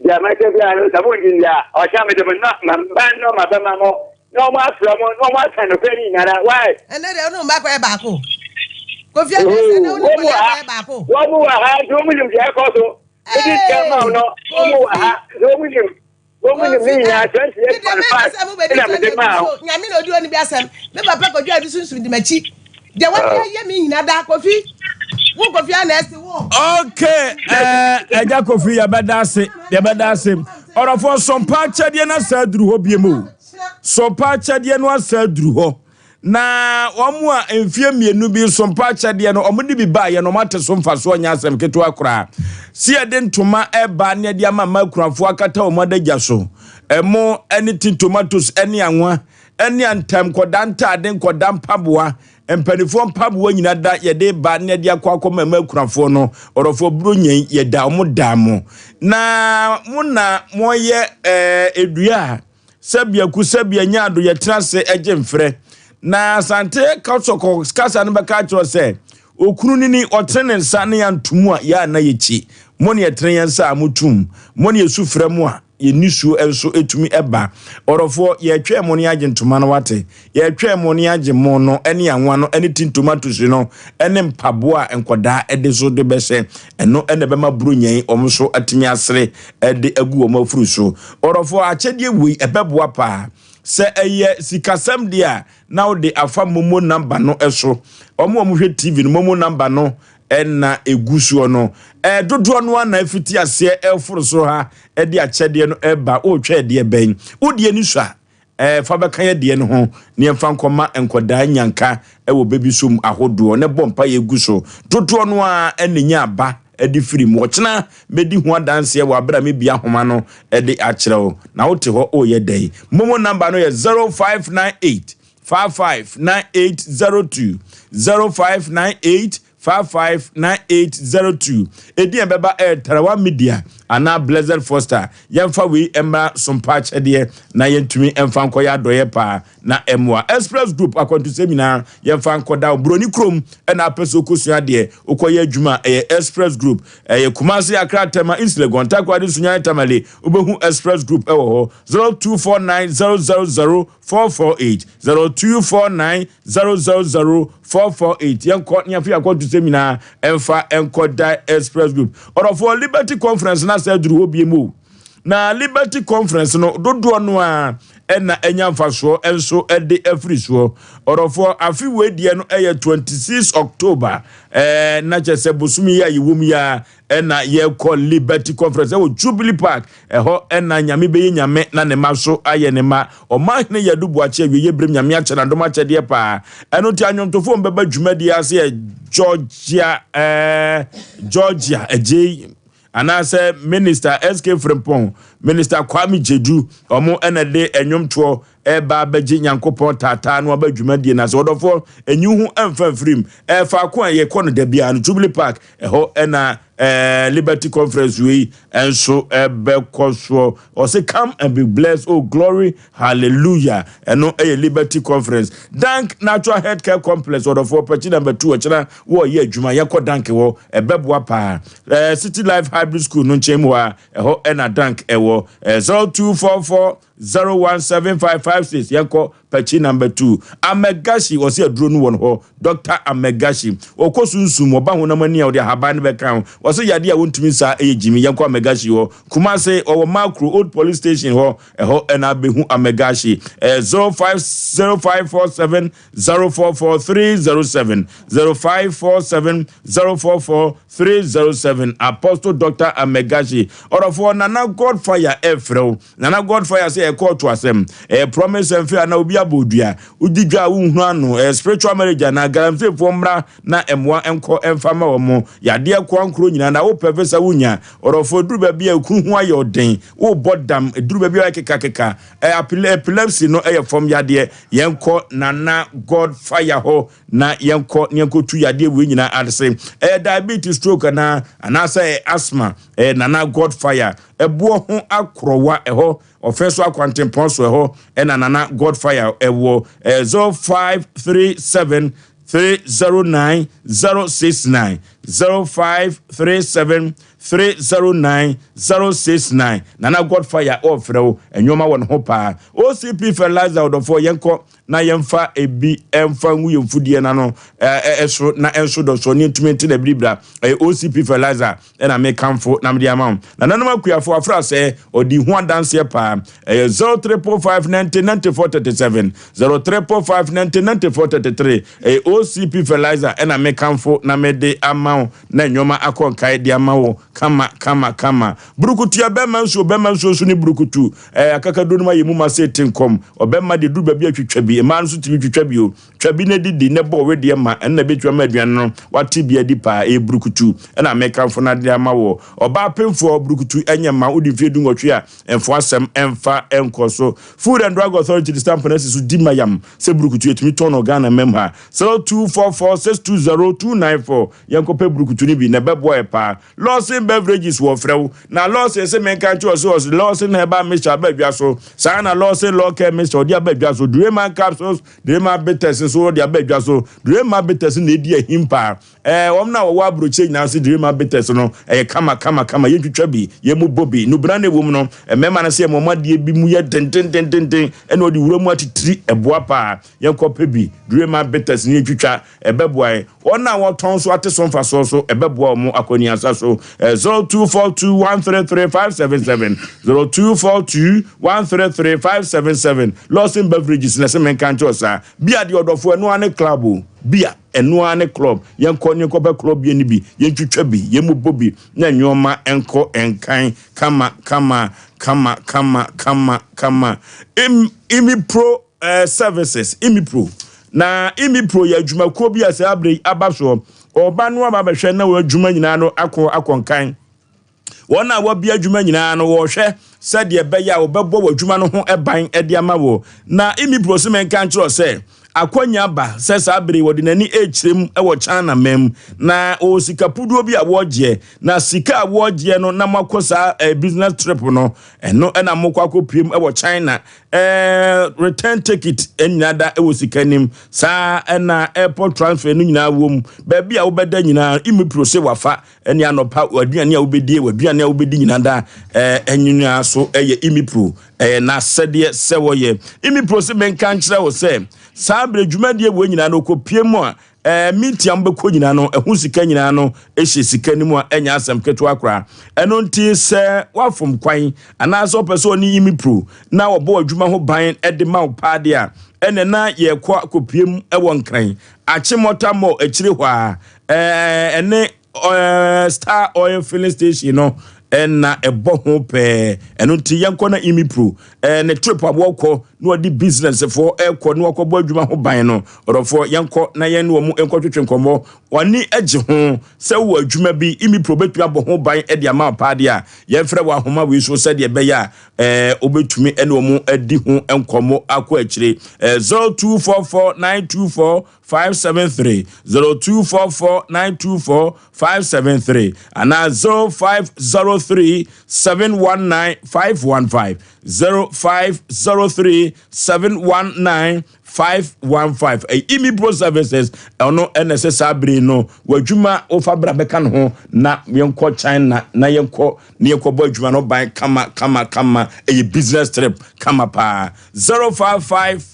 Deɛ mɛka biara no, sɛ mongye nni a, ɔkyena mede mo mma mma nnoɔma bɛma mo, na wɔn afrɛ mo, na wɔn aka nokorɛ no nyinara. Why? Ɛnɛ deɛ wo ne wo mma akɔyɛ baako. Kofi Adams, ɛnɛ wo ne Wɔn nkwadaa wɔ ha, akɔyɛ baako. wɔn wɔ ha, nti wɔn nim deɛ ɛkɔ so. Mede sika ma wo no, wɔn wɔ ha, nti wɔn nim. Wɔn nim ne nyinaa, 28.5 ɛna mede maa wo. Nyame na odi onibi asɛm. Me papa Kwadwo Adu sunsum di m'akyi. Deɛ wade ayɛ me nyina da Kofi. Wo Kofi a na ɛse wo. Okay, ɛgya eh, Kofi yɛbɛda ase, yɛbɛda ase. Ɔdɔfoɔ sɔmpa akyɛdeɛ no asa aduru hɔ biem o. Sɔmpa akyɛdeɛ no asa aduru hɔ. Na wɔn a mfeɛ mmienu bi sɔmpa akyɛdeɛ no wɔn de bi baeɛ no wɔn ate so mfasoɔ nyɛ asɛm ketewa koraa. Si yɛde ntoma ɛba ne yɛde ama mma akunafoɔ akata wɔn adagya so. Ɛmo ɛne tin tomatoes ɛne anwa ɛne antam nkɔda ntaade nkɔda mpaboa Mpanifoɔ mpaboa nyina da yɛde ba ne yɛde akɔ akɔma ɛma akunafoɔ no ɔdɔfoɔ buro nyɛn yɛda ɔmo daa mo na mo na moyɛ ɛɛ edua a sɛbia ku sɛbia nya ado yɛtena ase ɛgye mfrɛ na asante kɔsɔkɔ kasa no bɛka akyerɛ sɛ okunu nini ɔtene ne nsa ne yɛantomu a yɛ a na yɛkyi mo ne yɛtene yɛn nsa a motum mo ne yɛsu frɛ mo a Yɛn nisuo nso tumi ba. Ɔdɔfoɔ, yɛretwɛn mo ne agye ntoma no wate. Yɛretwɛn mo ne agye mo no ne anwa no ne tin tomatoes no ne mpaboa a nkwadaa de so de bɛhyɛ. Ɛno na ɛbɛma Buronya yi wɔn nso atumi asere de agu wɔn afuru so. Ɔdɔfoɔ, akyɛdeɛ wei ɛbɛboa paa. Sɛ ɛyɛ sikasɛm deɛ a, na wode afa momo number no so. Wɔn a wɔhwɛ TV no, momo number no na ɛgu soɔ no, dodoɔ no ara na afiti aseɛ reforo soro ha de akyɛdeɛ no reba. Woretwɛ ɛdeɛ bɛn? Wo deɛ ni sua a, fa bɛka yɛ deɛ no ho na yɛmfa nkɔma nkwadaa nyanka wɔ bɛbi som ahodoɔ na bɔ mpaeɛ gu so. Dodoɔ no ara na ɛnya aba de firi mu. Ɔkyena mɛdi ho adanseɛ wɔ aberɛ a mebia ahoma no de akyerɛ wo. Na wote hɔ woreyɛ dɛn? Momo number no yɛ 0598 55 9802 0598 55 9802 Edin a ɛbɛba ɛyɛ Tarawa Media anaa Blessed Foster. Yɛmfa wei mmra sompa akyɛdeɛ na yɛntumi mfa nkɔyɛ adɔeɛ paa na ɛmmoa. Express Group akwantusɛm nyinaa yɛmfa nkɔda wo. Buroni kurom na apɛ sɛ wokɔsua adeɛ, wokɔyɛ adwuma a, ɛyɛ Express Group. Ɛyɛ Kumasi, Accra, Tema, East Legon, Takoradi, Sunyani, Tamale. Wobɛhu Express Group wɔ hɔ. 0249 000 448 0249 000 448 yɛnkɔ ne yɛmfa yɛn akwantusɛm nyinaa ɛmfa nkɔ da express group ɔdɔfoɔ liberty conference no asɛ aduru hɔ biem o na liberty conference no dodoɔ no a ɛna ɛnya mfasoɔ nso ɛde afiri soɔ ɔdɔfoɔ afe wei deɛ no ɛyɛ 26 october ɛɛ na kyɛ sɛ bosom yi a yɛwɔ mu yi a Ɛna yɛkɔ Liberty Conference ɛwɔ Jubilee Park. Ɛhɔ ɛna Nyame bɛyɛ Nyame na ne mma nso ayɛ ne mma. Ɔmanhene Yadu Boakye awieɛ berem Nyame akyɛ no adom akyɛdeɛ paa. Ɛno nti anwomtofoɔ mbɛba dwumadie ase yɛ Georgia ɛɛ Georgia Agyei anaasɛ Minister SK Frimpong, Minister Kwame Gyedu, wɔn ɛna de ɛnwomtoɔ Ɛreba abɛgye Nyankopɔn taataa no aba dwumadie no ase. Ɔdɔfoɔ, nyi wo ho mfa mfiri mu. Ɛɛ, faako a yɛkɔ no da biara no, Jubilee Park, ɛhɔ ɛna ɛɛ Liberty Conference wei nso ɛbɛkɔ soɔ. Ɔse, come and be blessed, oh glory, hallelujah. Ɛno ɛyɛ Liberty Conference. Dank Natural Health Care Complex, ɔdɔfoɔ, pɛkyi number 2, ɔkyena wɔɔyɛ adwuma, yɛkɔ Dank hɔ, ɛbɛboa paa. Ɛɛ, City Life Hybrid School no nkyɛn mu hɔ a, ɛhɔ ɛna Dank ɛwɔ. Ɛɛ, 0244 017556 yɛnkɔ pakyi number 2 Amegashi ɔse aduro no wɔ no hɔ Doctor Amegashi ɔkɔ sunsum ɔba honam ani a ɔde ahaban no bɛka ho ɔse yadeɛ a wɔntumi nsa ɛyɛ gyimi yɛnkɔ Amegashi hɔ Kumase ɔwɔ Makro old police station hɔ ɛhɔ ɛna abɛhu Amegashi ɛyɛ 050547 044307 0547 044307 Apostle Doctor Amegashi Ɔdɔfoɔ Nana Godfire ɛfrɛ wo Nana Godfire sɛ ɛyɛ kɔɔto asɛm ɛyɛ promise and fail anaa obi abɔ odua wodi dwa a wonhunu ano ɛyɛ spiritual marriage anaa galamseyfoɔ mmra na mmoa nkɔ mfa ma wɔn yadeɛ koankoro nyinaa na wopɛ visa wonya Ɔdɔfoɔ ɛduru baabi a ekunu ho ayɛ ɔden wobɔ dam ɛduru baabi a ɔyɛ kekakeka Epilepsy no yɛ fam yadeɛ. Yɛnkɔ Nana God Fire hɔ na yɛnkɔ na yɛnkɔtu yadeɛ wei nyinaa ase. Ɛyɛ diabetes, stroke anaa anaasɛ ɛyɛ asthma. Ɛyɛ Nana God Fire. Ɛboɔ ho akorɔwa ɛhɔ, ɔfɛ so akwantempɔn so ɛhɔ ɛna Nana God Fire ɛwɔ. Ɛyɛ 0537 309 069. 0537 309 069. Nana Godfire ɔɔfrɛ wo, nnoɔma wɔ ne ho paa. OCP Fertilizer ɔdɔfoɔ yɛnkɔ na yɛmfa ebi mfa ngu yɛn mfudeɛ no ano so na ɛnso dɔsoɔ ne ntumi nte n'abiribira. Ɛyɛ OCP Fertilizer ɛna mekamfo na mede ama wo. Nananom akuafoɔ afra sɛ ɔdi ho adanseɛ paa. Ɛyɛ 0345 90 94 37, 0345 90 94 33. Ɛyɛ OCP Fertilizer ɛna mekamfo na mede ama wo na nneɛma akɔ nkae de ama wo kama kama kama. Burukutu bɛma nsuo, bɛma nsuo nso ne burukutu. Ɛɛ akakaduro no ma yɛ mu ma se te nkɔm. Ɔbɛma deɛ duru baabi a twitwa bi. Mmaa no nso tumi twitwa bi o. Twa bi na didi na bɔ wedeɛ ma ɛno na ɛbɛtumi ama aduane no wate bi adi paa. Ɛyɛ burukutu ɛna mekamfo no ade ama wɔ. Ɔbaa pemfoɔ burukutu ɛnyɛ mma wodi mfeɛ 18 a ɛmfo asɛm ɛmfa ɛnkɔ so. Food and Drug Authority de stamp no asi so di ma yam sɛ burukutu yɛtumi tɔn no Ghana mam ha. 0244 620294 yɛnkɔpɛ burukutu no bi na ɛbɛboa yɛ paa. Lawson Beverages wɔ frɛ wo na Lawson se menka nkyerɛ wo sɛ ɔse Lawson Herbal Mixture aba adwa so. Saa na Lawson Law Care Mixture ɔde aba adwa so. Dureman Capsules, Dureman Bitters nso ɔde aba adwa so. Dureman Bitters na edi ahim paa. Ɛɛ wɔn na wɔwɔ aburokyire nyinaa se Dureman Bitters no ɛyɛ kama kama kama. Yɛntwitwa bi, yɛmmobɔ bi. Nubena na ɛwɔ mu no, mmarima no se ɛma wɔn adeɛ bi mu yɛ dendendendenden ɛna ɔde wura mu atitiri ɛboa paa. Yɛnkɔpɛ bi, Dureman Bitters no yɛntwitwa. Ɛbɛboa yɛn. Wɔn a wɔtɔn nso ate so mfasoɔ nso, ɛbɛboa wɔn akɔneasa so. 0242133577, 0242133577. Lawson Beverages na ɛsɛ menka nkyerɛ wo saa. Bia deɛ ɔdɔfoɔ, ɛno ara ne club o. Bia, ɛno ara ne club. Yɛnkɔ ne yɛnkɔpɛ club bia no bi, yɛntwitwa bi, yɛmmobɔ bi, na nneɛma nkɔ nkan kama kama kama kama kama kama. Im, Imipro Eh, services, Imipro. Na Imipro yɛ adwumakuo bi a saa berɛ yi aba soɔ. Ɔba no aba bɛhwɛ na wɔn adwuma nyinaa no akɔ akɔnkan. Wɔn a wɔabia adwuma nyinaa no wɔhwɛ sɛdeɛ ɛbɛyɛ a wɔbɛbɔ wɔ adwuma no ho ban de ama wɔ. Na Imipro se menka nkyerɛ sɛ akwanya aba sɛ saa bere yi wɔde n'ani rekyerɛ mu wɔ China man mu na ɔwɔ sika puduo bi a wɔregyeɛ na sika a wɔregyeɛ no na moakɔ saa eh, business trip no ɛno ɛna mokɔ akɔpiem wɔ China Eh, return ticket nyinaa da wɔ sika nim. Saa ɛna airport transfer no nyinaa wɔ mu. Baabi a wobɛda nyinaa, imipro se wafa ɛne anɔpa w'aduane a wobɛdie, w'aduane a wobɛdi nyinaa da eh, nyinaa so ɛyɛ imipro. Ɛyɛ n'asɛdeɛ sɛ wɔyɛ. Imipro se menka nkyerɛ wo sɛ saa berɛ dwumadie wɔ nyinaa no ɔkɔpie mu a Ɛɛ, meeting a mobɛkɔ nyinaa no, ɛho sika nyinaa no hyɛ sika no mu a ɛnyɛ asɛm ketewa koraa. Ɛno nti sɛ woafom kwan anaasɛ wopɛ sɛ ɔne Imipro na wɔbɔ w'adwuma ho ban de ma wo paa deɛ a, ɛnɛ na yɛrekɔ akɔpue mu wɔ Nkran, Achimota Mall akyire hɔ ara, ɛɛ, ɛne Ɛɛ, Star Oil Filling Station no na ɛbɔ ho pɛɛ. Ɛno nti yɛnkɔ na Imipro ɛɛ ne trip a wɔkɔ na wɔde business foɔ ɛkɔ na wɔkɔbɔ adwuma ho ban no. Ɔdɔfoɔ yɛnkɔ na yɛn ne wɔn nkɔtwetwe nkɔmmɔ. Wɔne agye ho sɛ wowɔ adwuma bi Imipro bɛtumi abɔ ho ban de ama wo paa deɛ a, yɛmfrɛ wɔ ahoma wei so sɛdeɛ ɛbɛyɛ a ɛɛ wobɛtumi ne wɔn adi ho nkɔmmɔ akɔ akyire. Ɛɛ 0244 924 573 0244 924 573 anaa 0503 719 515 0503 719 515. Ɛyɛ Imipro Services ɛno ɛna ɛsɛ saa bere no w'adwuma wofa bra bɛka ne ho na yɛnkɔ China na yɛnkɔ na yɛnkɔbɔ adwuma no ban kama kama kama. Ɛyɛ business trip kama paa. 055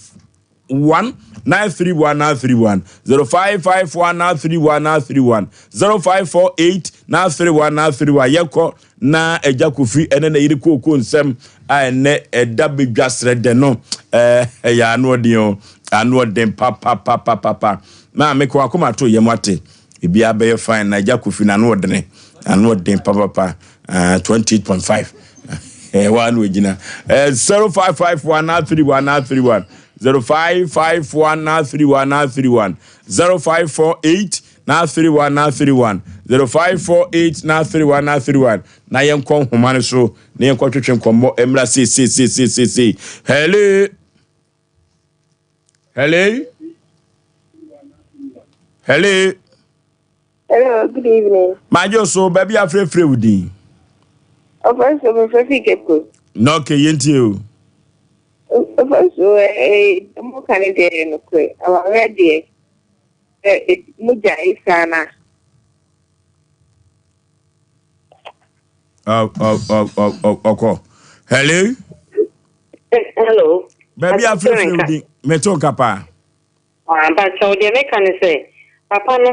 1 9 3 1 9 3 1 0 5 5 1 9 3 1 9 3 1 0 5 4 8 9 3 1 9 3 1 yɛkɔ na agya kofi ɛne na yere kooko nsɛm a ɛnɛ ɛda bedwa serɛ dɛ no ɛyɛ ano ɔden o ano ɔden papapapapa na mekɔ akoma to yɛm ate ebiara bɛyɛ fine na agya kofi na ano ɔdene ano ɔden papapa 28.5 ɛhɔ a na ogyina 0551 931 931 0551 931 931 0548 931 931 0548 931 931 na yɛnkɔ nhoma no so na yɛnkɔtwetwe nkɔmmɔ mmra seeseeseeseesei. Hello, hello, hello. Hello, good evening. Majo so baabi afrɛfrɛ wo din. Ɔfɛ so mefrɛ fi Cape Coast. Na okay, yɛntie o. Ɔfɛ so ɛɛ mo ka ne deɛ yɛ nokorɛ. Awareɛ deɛ ɛ mogya esaa na. Ɔkɔ. Hello. Hello. Baabi a frɛfrɛ wo din meto nka paa. Mpakyɛw deɛ meka ne sɛ papa no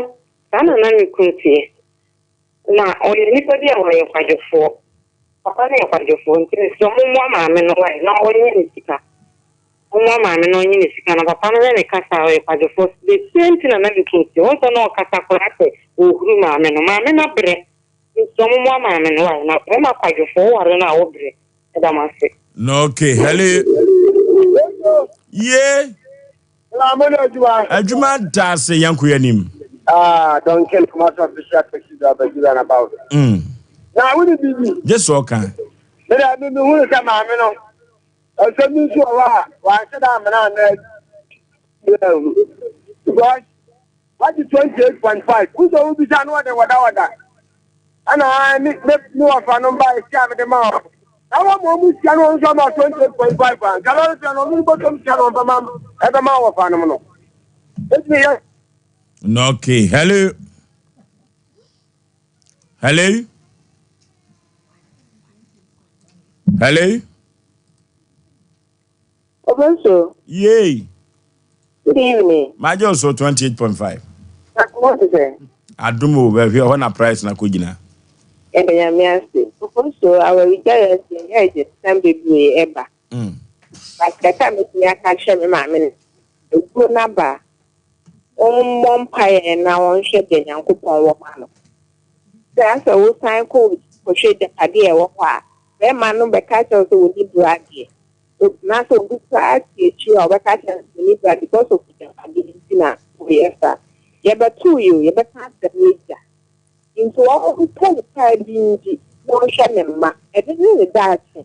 saa na na ne kunu teɛ na ɔyɛ nipa bi a ɔyɛ kwadwofoɔ papa no yɛ kwadwofoɔ nti mesrɛ mo mmoa maame no wae na ɔnyɛ ne sika mommoa maame no ɔnye ne sika na papa no hwɛ ne kasa a ɔyɛ kwadwofoɔ the same thing na na ne kunu teɛ wɔn sɛ na ɔkasa koraa sɛ ɔhuru maame no maame no abrɛ mesrɛ mo mmoa maame no wae na bɛrima kwadwofoɔ woware no a wobrɛ Meda mo ase. No okay hello. Ye. Adwuma da ase yɛn ko yɛn nim. Ah, Duncan Kumasi official taxi driver ji runabout. Na wo ni bibi. Jesu ɔka. Me da me me hunu sɛ maame no. Ɛsɛ mi nso wɔ hɔ a wanhyɛ da amena anaa. Because Wagye 28.5. Wo sɛ wobisa no wɔde wɔdawɔda. Ɛna ae me me me wɔfa no mba sika a mede ma wɔn. Na wɔn ma wɔn sika no wɔn nso ama 28.5 a nka lɔre fɛ no ɔno no bɔtɔm sika no ɔmfa ma ɛbɛma wɔfa nom no. Ɛtumi yɛ. No, okay. Hello. Hello. Hello. Oboso. Yay. Good evening. Magye wo so 28.5. Akoma te sɛ. Adom o, baabi ɛhɔ na price na kɔgyina. Yɛda Nyame ase. Oboso, awaregyaeɛ ase ɛyɛ agyesɛm bebree ɛba. But kakra a mɛtumi aka akyerɛ me maame no, ewuo no aba a, ɔmmɔ mpaeɛ na ɔnhwɛ deɛ Nyankopɔn wɔ ma no. Sɛ asɛ wosan kɔ w'akyi kɔhwɛ agyapadeɛ a ɛwɔ hɔ a, bɛrima no bɛka akyerɛ wo sɛ wɔnni bra deɛ. Anaasɛ obi koraa te akyiri a ɔbɛka akyerɛ no sɛ onni bra because of agyapadeɛ nti na ɔyɛ saa. Yɛbɛtoo yi o, yɛbɛka asɛm no agya. Nti ɔmpɛ ne kaa bi ndi na ɔnhwɛ ne mma. Ɛno ne ne daakye.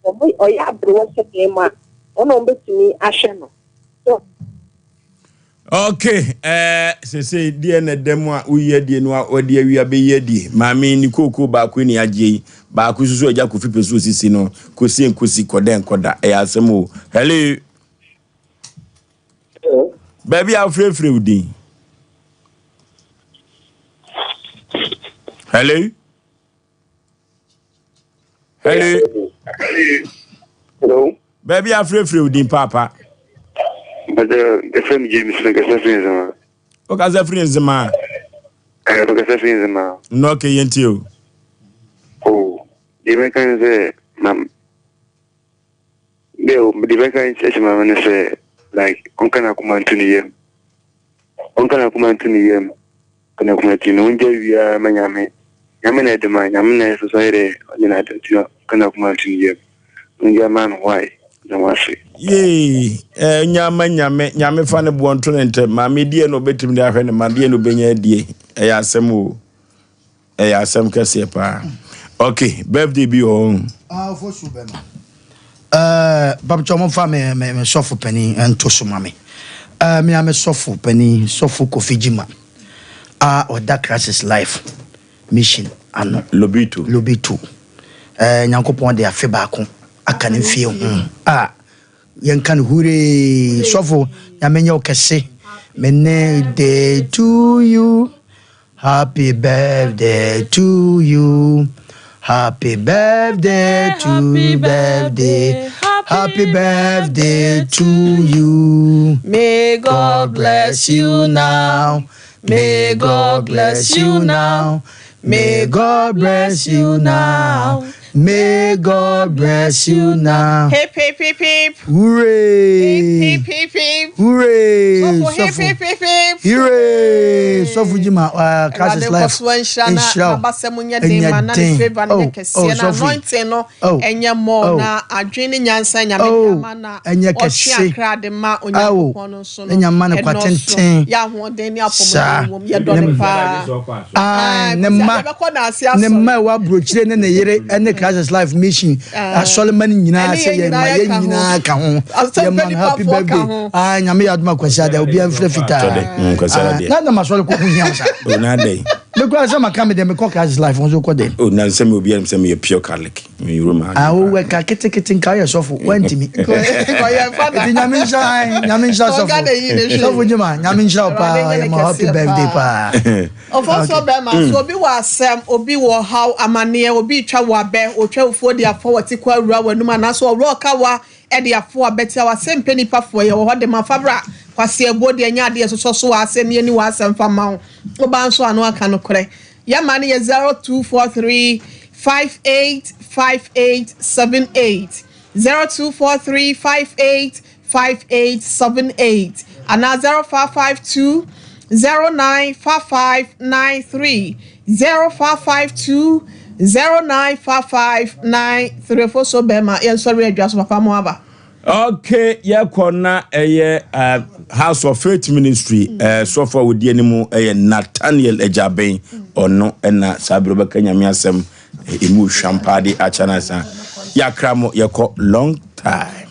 Wɔn ɔyɛ aberewa hyɛ dan mu a, wɔn na wɔbɛtumi ahwɛ no. So. Ok eh, sesei deɛ na ɛda mu a woyi adie no a wɔde awia bɛyi adie. Maame ne kookoo baako ni agyeɛ yi, baako nso so agya Kofi pɛ sɛ osisi no, kɔsie nkosi, kɔdɛ nkɔda. Ɛyɛ asɛm o. Hello. Hello. Baabi a wofrɛfrɛ wo din. Hello. Hello. Hello. Baabi a frɛfrɛ wo din paapa. Bàtɛ ɛfrɛ mi James mi kasa firi Nzema. O kasa firi Nzema. Ɛɛ mi kasa firi Nzema. Nnɔ ke yɛn ti o. O deɛ mɛka ne sɛ ma deɛ deɛ mɛka kyerɛ maame ne sɛ like ɔnka n'akoma nto ne yam ɔnka n'akoma nto ne yam. Ɔna kuma ti no ongya wia ma Nyame. Nyame na ɛde ma, Nyame na ɛsɛ sɛ ɔyɛ dɛ ɔgye n'ade nti no ɔna kuma ti no yam. Ongya ma no why? Meda mo ase. Yee eh nya ma Nyame, Nyame fa ne boɔ nto ne ntɛm. Maame deɛ na ɔbɛtumi de ahwɛ ne ma, deɛ na ɔbɛnya adie. Ɛyɛ asɛm o. Ɛyɛ asɛm kɛseɛ paa. Ok, birthday bi wɔ hɔ. Ah, ofo su bɛma. Eh, babkyɛ mo fa me me me sɔfo panin nto so ma me. Eh, me a me sɔfo panin, sɔfo Kofi Gyima a ɔda Crisis Life Mission ano. Lobito. Lobito. Eh, Nyankopɔn de afe baako aka ne mfie ho. Ah, yɛnka no huree. Sɔfo, Nyame nyɛ wo kɛse. Me ne day to you. Happy birthday to you. Happy birthday to birthday. Happy birthday to you. May God bless you now. May God bless you now. May God bless you now. May God bless you now. Hip hip hip hip. Hooray! Hip hip hip. Hooray! Sɔfo hip hip hip hip. Hooray! Sɔfo Jima, uh, Christ life. Awurade nkɔso nhyira na n'abasɛm nyɛ den ma na ne favor no nyɛ kɛseɛ na anointing no ɛnyɛ more na adwene ne nyansa nyame de ama na ɔtwe akra de ma Onyankopɔn no nso no ɛnɔso yɛ ahoɔden ne apɔmuden wom yɛdɔ no paa. Ne mma ne mma ɛwɔ aburokyire ne ne yere ne Christ Life Mission asɔrema no nyinaa sɛ yɛn ma yɛn nyinaa ka ho yɛn ma no happy birthday ah nyame yɛ adoma kwasi ada obiara mfira fitaa na na masɔre kɔ ho hia wo saa. Me kura sɛ maka me deɛ mekɔ Christ life nso kɔ dɛn. Oh, na nsɛm obi anim sɛ meyɛ pure Catholic. Me Roma. Ah, wo wɛ ka kete kete nka yɛ sɔfo wantimi. Nti nyame nhyira ai nyame nhyira sɔfo. Sɔfo Juma nyame nhyira wo paa yɛ ma happy birthday paa. Ɔfɔsɔ bɛrima mm. so obi wɔ asɛm obi wɔ haw amaneɛ obi retwa wɔ abɛ otwa wufuo de afɔ wɔ ti kɔ awura wɔ anum anaasɛ ɔworɔ ɔkawa de afo abɛtia wo asɛm pɛ nipa foɔ yɛwɔ hɔ de ma fa bra Kwasi abuo deɛ nyɛ adeɛ sosɔ so wɔ asɛm yɛni wɔ asɛm fa ma wo wo ba nso ano aka nokorɛ yɛ ma no yɛ 0243 58 58 78 0243 58 58 78 anaa 0552 09 55 93 0552 09 55 93 fo so bɛrima yɛnsɔre adwa so papa mo aba. Okay, yɛkɔ na ɛyɛ uh, House of Faith Ministry uh, sɔfo a wɔdi anim ɛyɛ Nathaniel Agyaben ɔno ɛna saa berɛ bɛka nyame asɛm ɛmu hwam paa de akyɛ no asa yɛakra mo yɛkɔ long time.